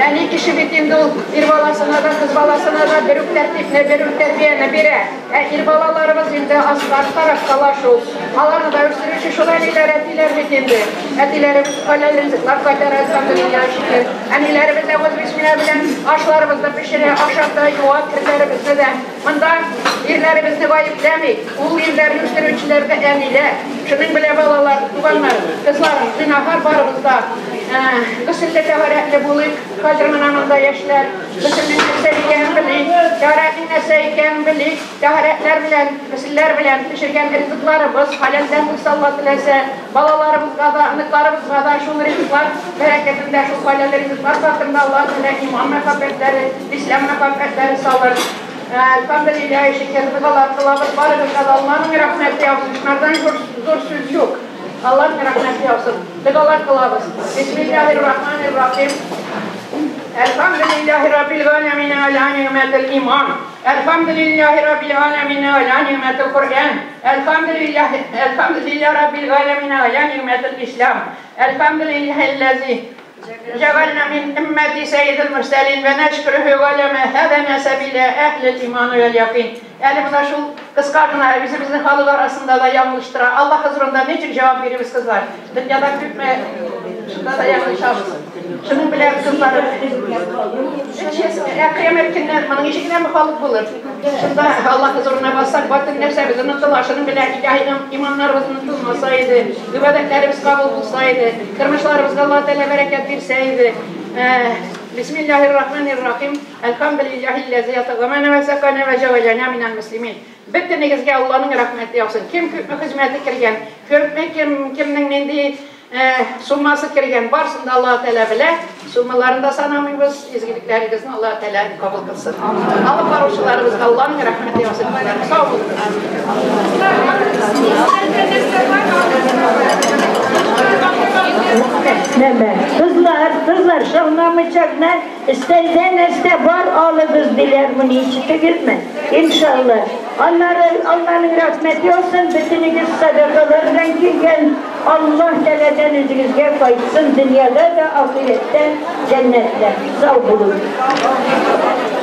Eni kişi bitindi ul, bir balasına da kız balasına da bir tertipne, bir terbiyene bire. İl balalarımız indi aslar taraf kalaş ol. Alarını da üstürüşü şul eniler etiler bitindi. Etilerimiz öyle rızıklar kadar elhamdülillah şükür. Enilerimiz evvez bismillah bilen aşlarımızda pişire, aşağıda yuva kirlerimizde de. Bunda irlerimizni vayıplemik. Ul irlerini üstürüşçüler de eniler. Şunun bile balalar, tuganlar, kızlarım, günahlar barımızda. Gısılde teharetli bulayık, kaldırımın anında yaşlar. Gısılde nəsə ikən bilik, teharetin nəsə ikən bilik, teharetler bilen, gısiller bilen pişirgen rızıklarımız, halelden musallat diləsə, balalarımızga da, anıklarımızga da şul rızıklar bereketinde, şul halel rızıklar hakkında Allah ile iman məhəbbətləri, İslam məhəbbətləri salır. Elhamdülillah şükür, dualar kılabız, barımızda da Allah'ın rahmeti yağsın. Şunlardan zor söz yok. Allah'ın rahmeti yağsın. Dualar kılabız. Bismillahirrahmanirrahim. Elhamdülillahi Rabbil alemin ala nimetil iman. Elhamdülillahi Rabbil alemin ala nimetil Kur'an. Elhamdülillahi Rabbil alemin ala nimetil İslam. Elhamdülillahillezi جعلنا من أمة سيد المرسلين ونشكره ولما هدنا سبيل أهل الإيمان واليقين. Yani buna şu kıskanlar bizi halılar arasında da yanlıştıra. Allah huzurunda ne tür cevap veririz kızlar? Dünyada hükme şunda da yanlışamız. Şunun bile kızları. Kıyamet günden bunun işinden mi halık bulur? Şunda Allah huzuruna bassak, batın nefsemiz unutulur. Şunun bile ilahi imanlarımız unutulmasaydı, ibadetlerimiz kabul olsaydı, kırmışlarımız Allah Teala bereket verseydi. Bismillahirrahmanirrahim. Elhamdülillahillezi yatağamana ve sekane ve cevelena minel muslimin. Bütününüzge Allah'ın rahmeti yapsın. Kim hizmeti kirgen, kim kimnin nendi summası kirgen varsın da Allah Teala bile. Summalarını da sanamıyoruz. İzgiliklerinizi Allah Teala kabul kılsın. Allah varoluşlarımızga Allah'ın rahmeti yapsın. Sağ olun. Neme? Kızlar, kızlar şavnamayacaklar. İstenden iste var alırız diler bunu içti mi? İnşallah. Allah'ın rahmeti olsun. Bütününüz sadakalardan gelen Аллаһ Тәгаләдән үзегезгә кайтсын, дөньяда да, ахирәттә җәннәттә. Сау булыгыз.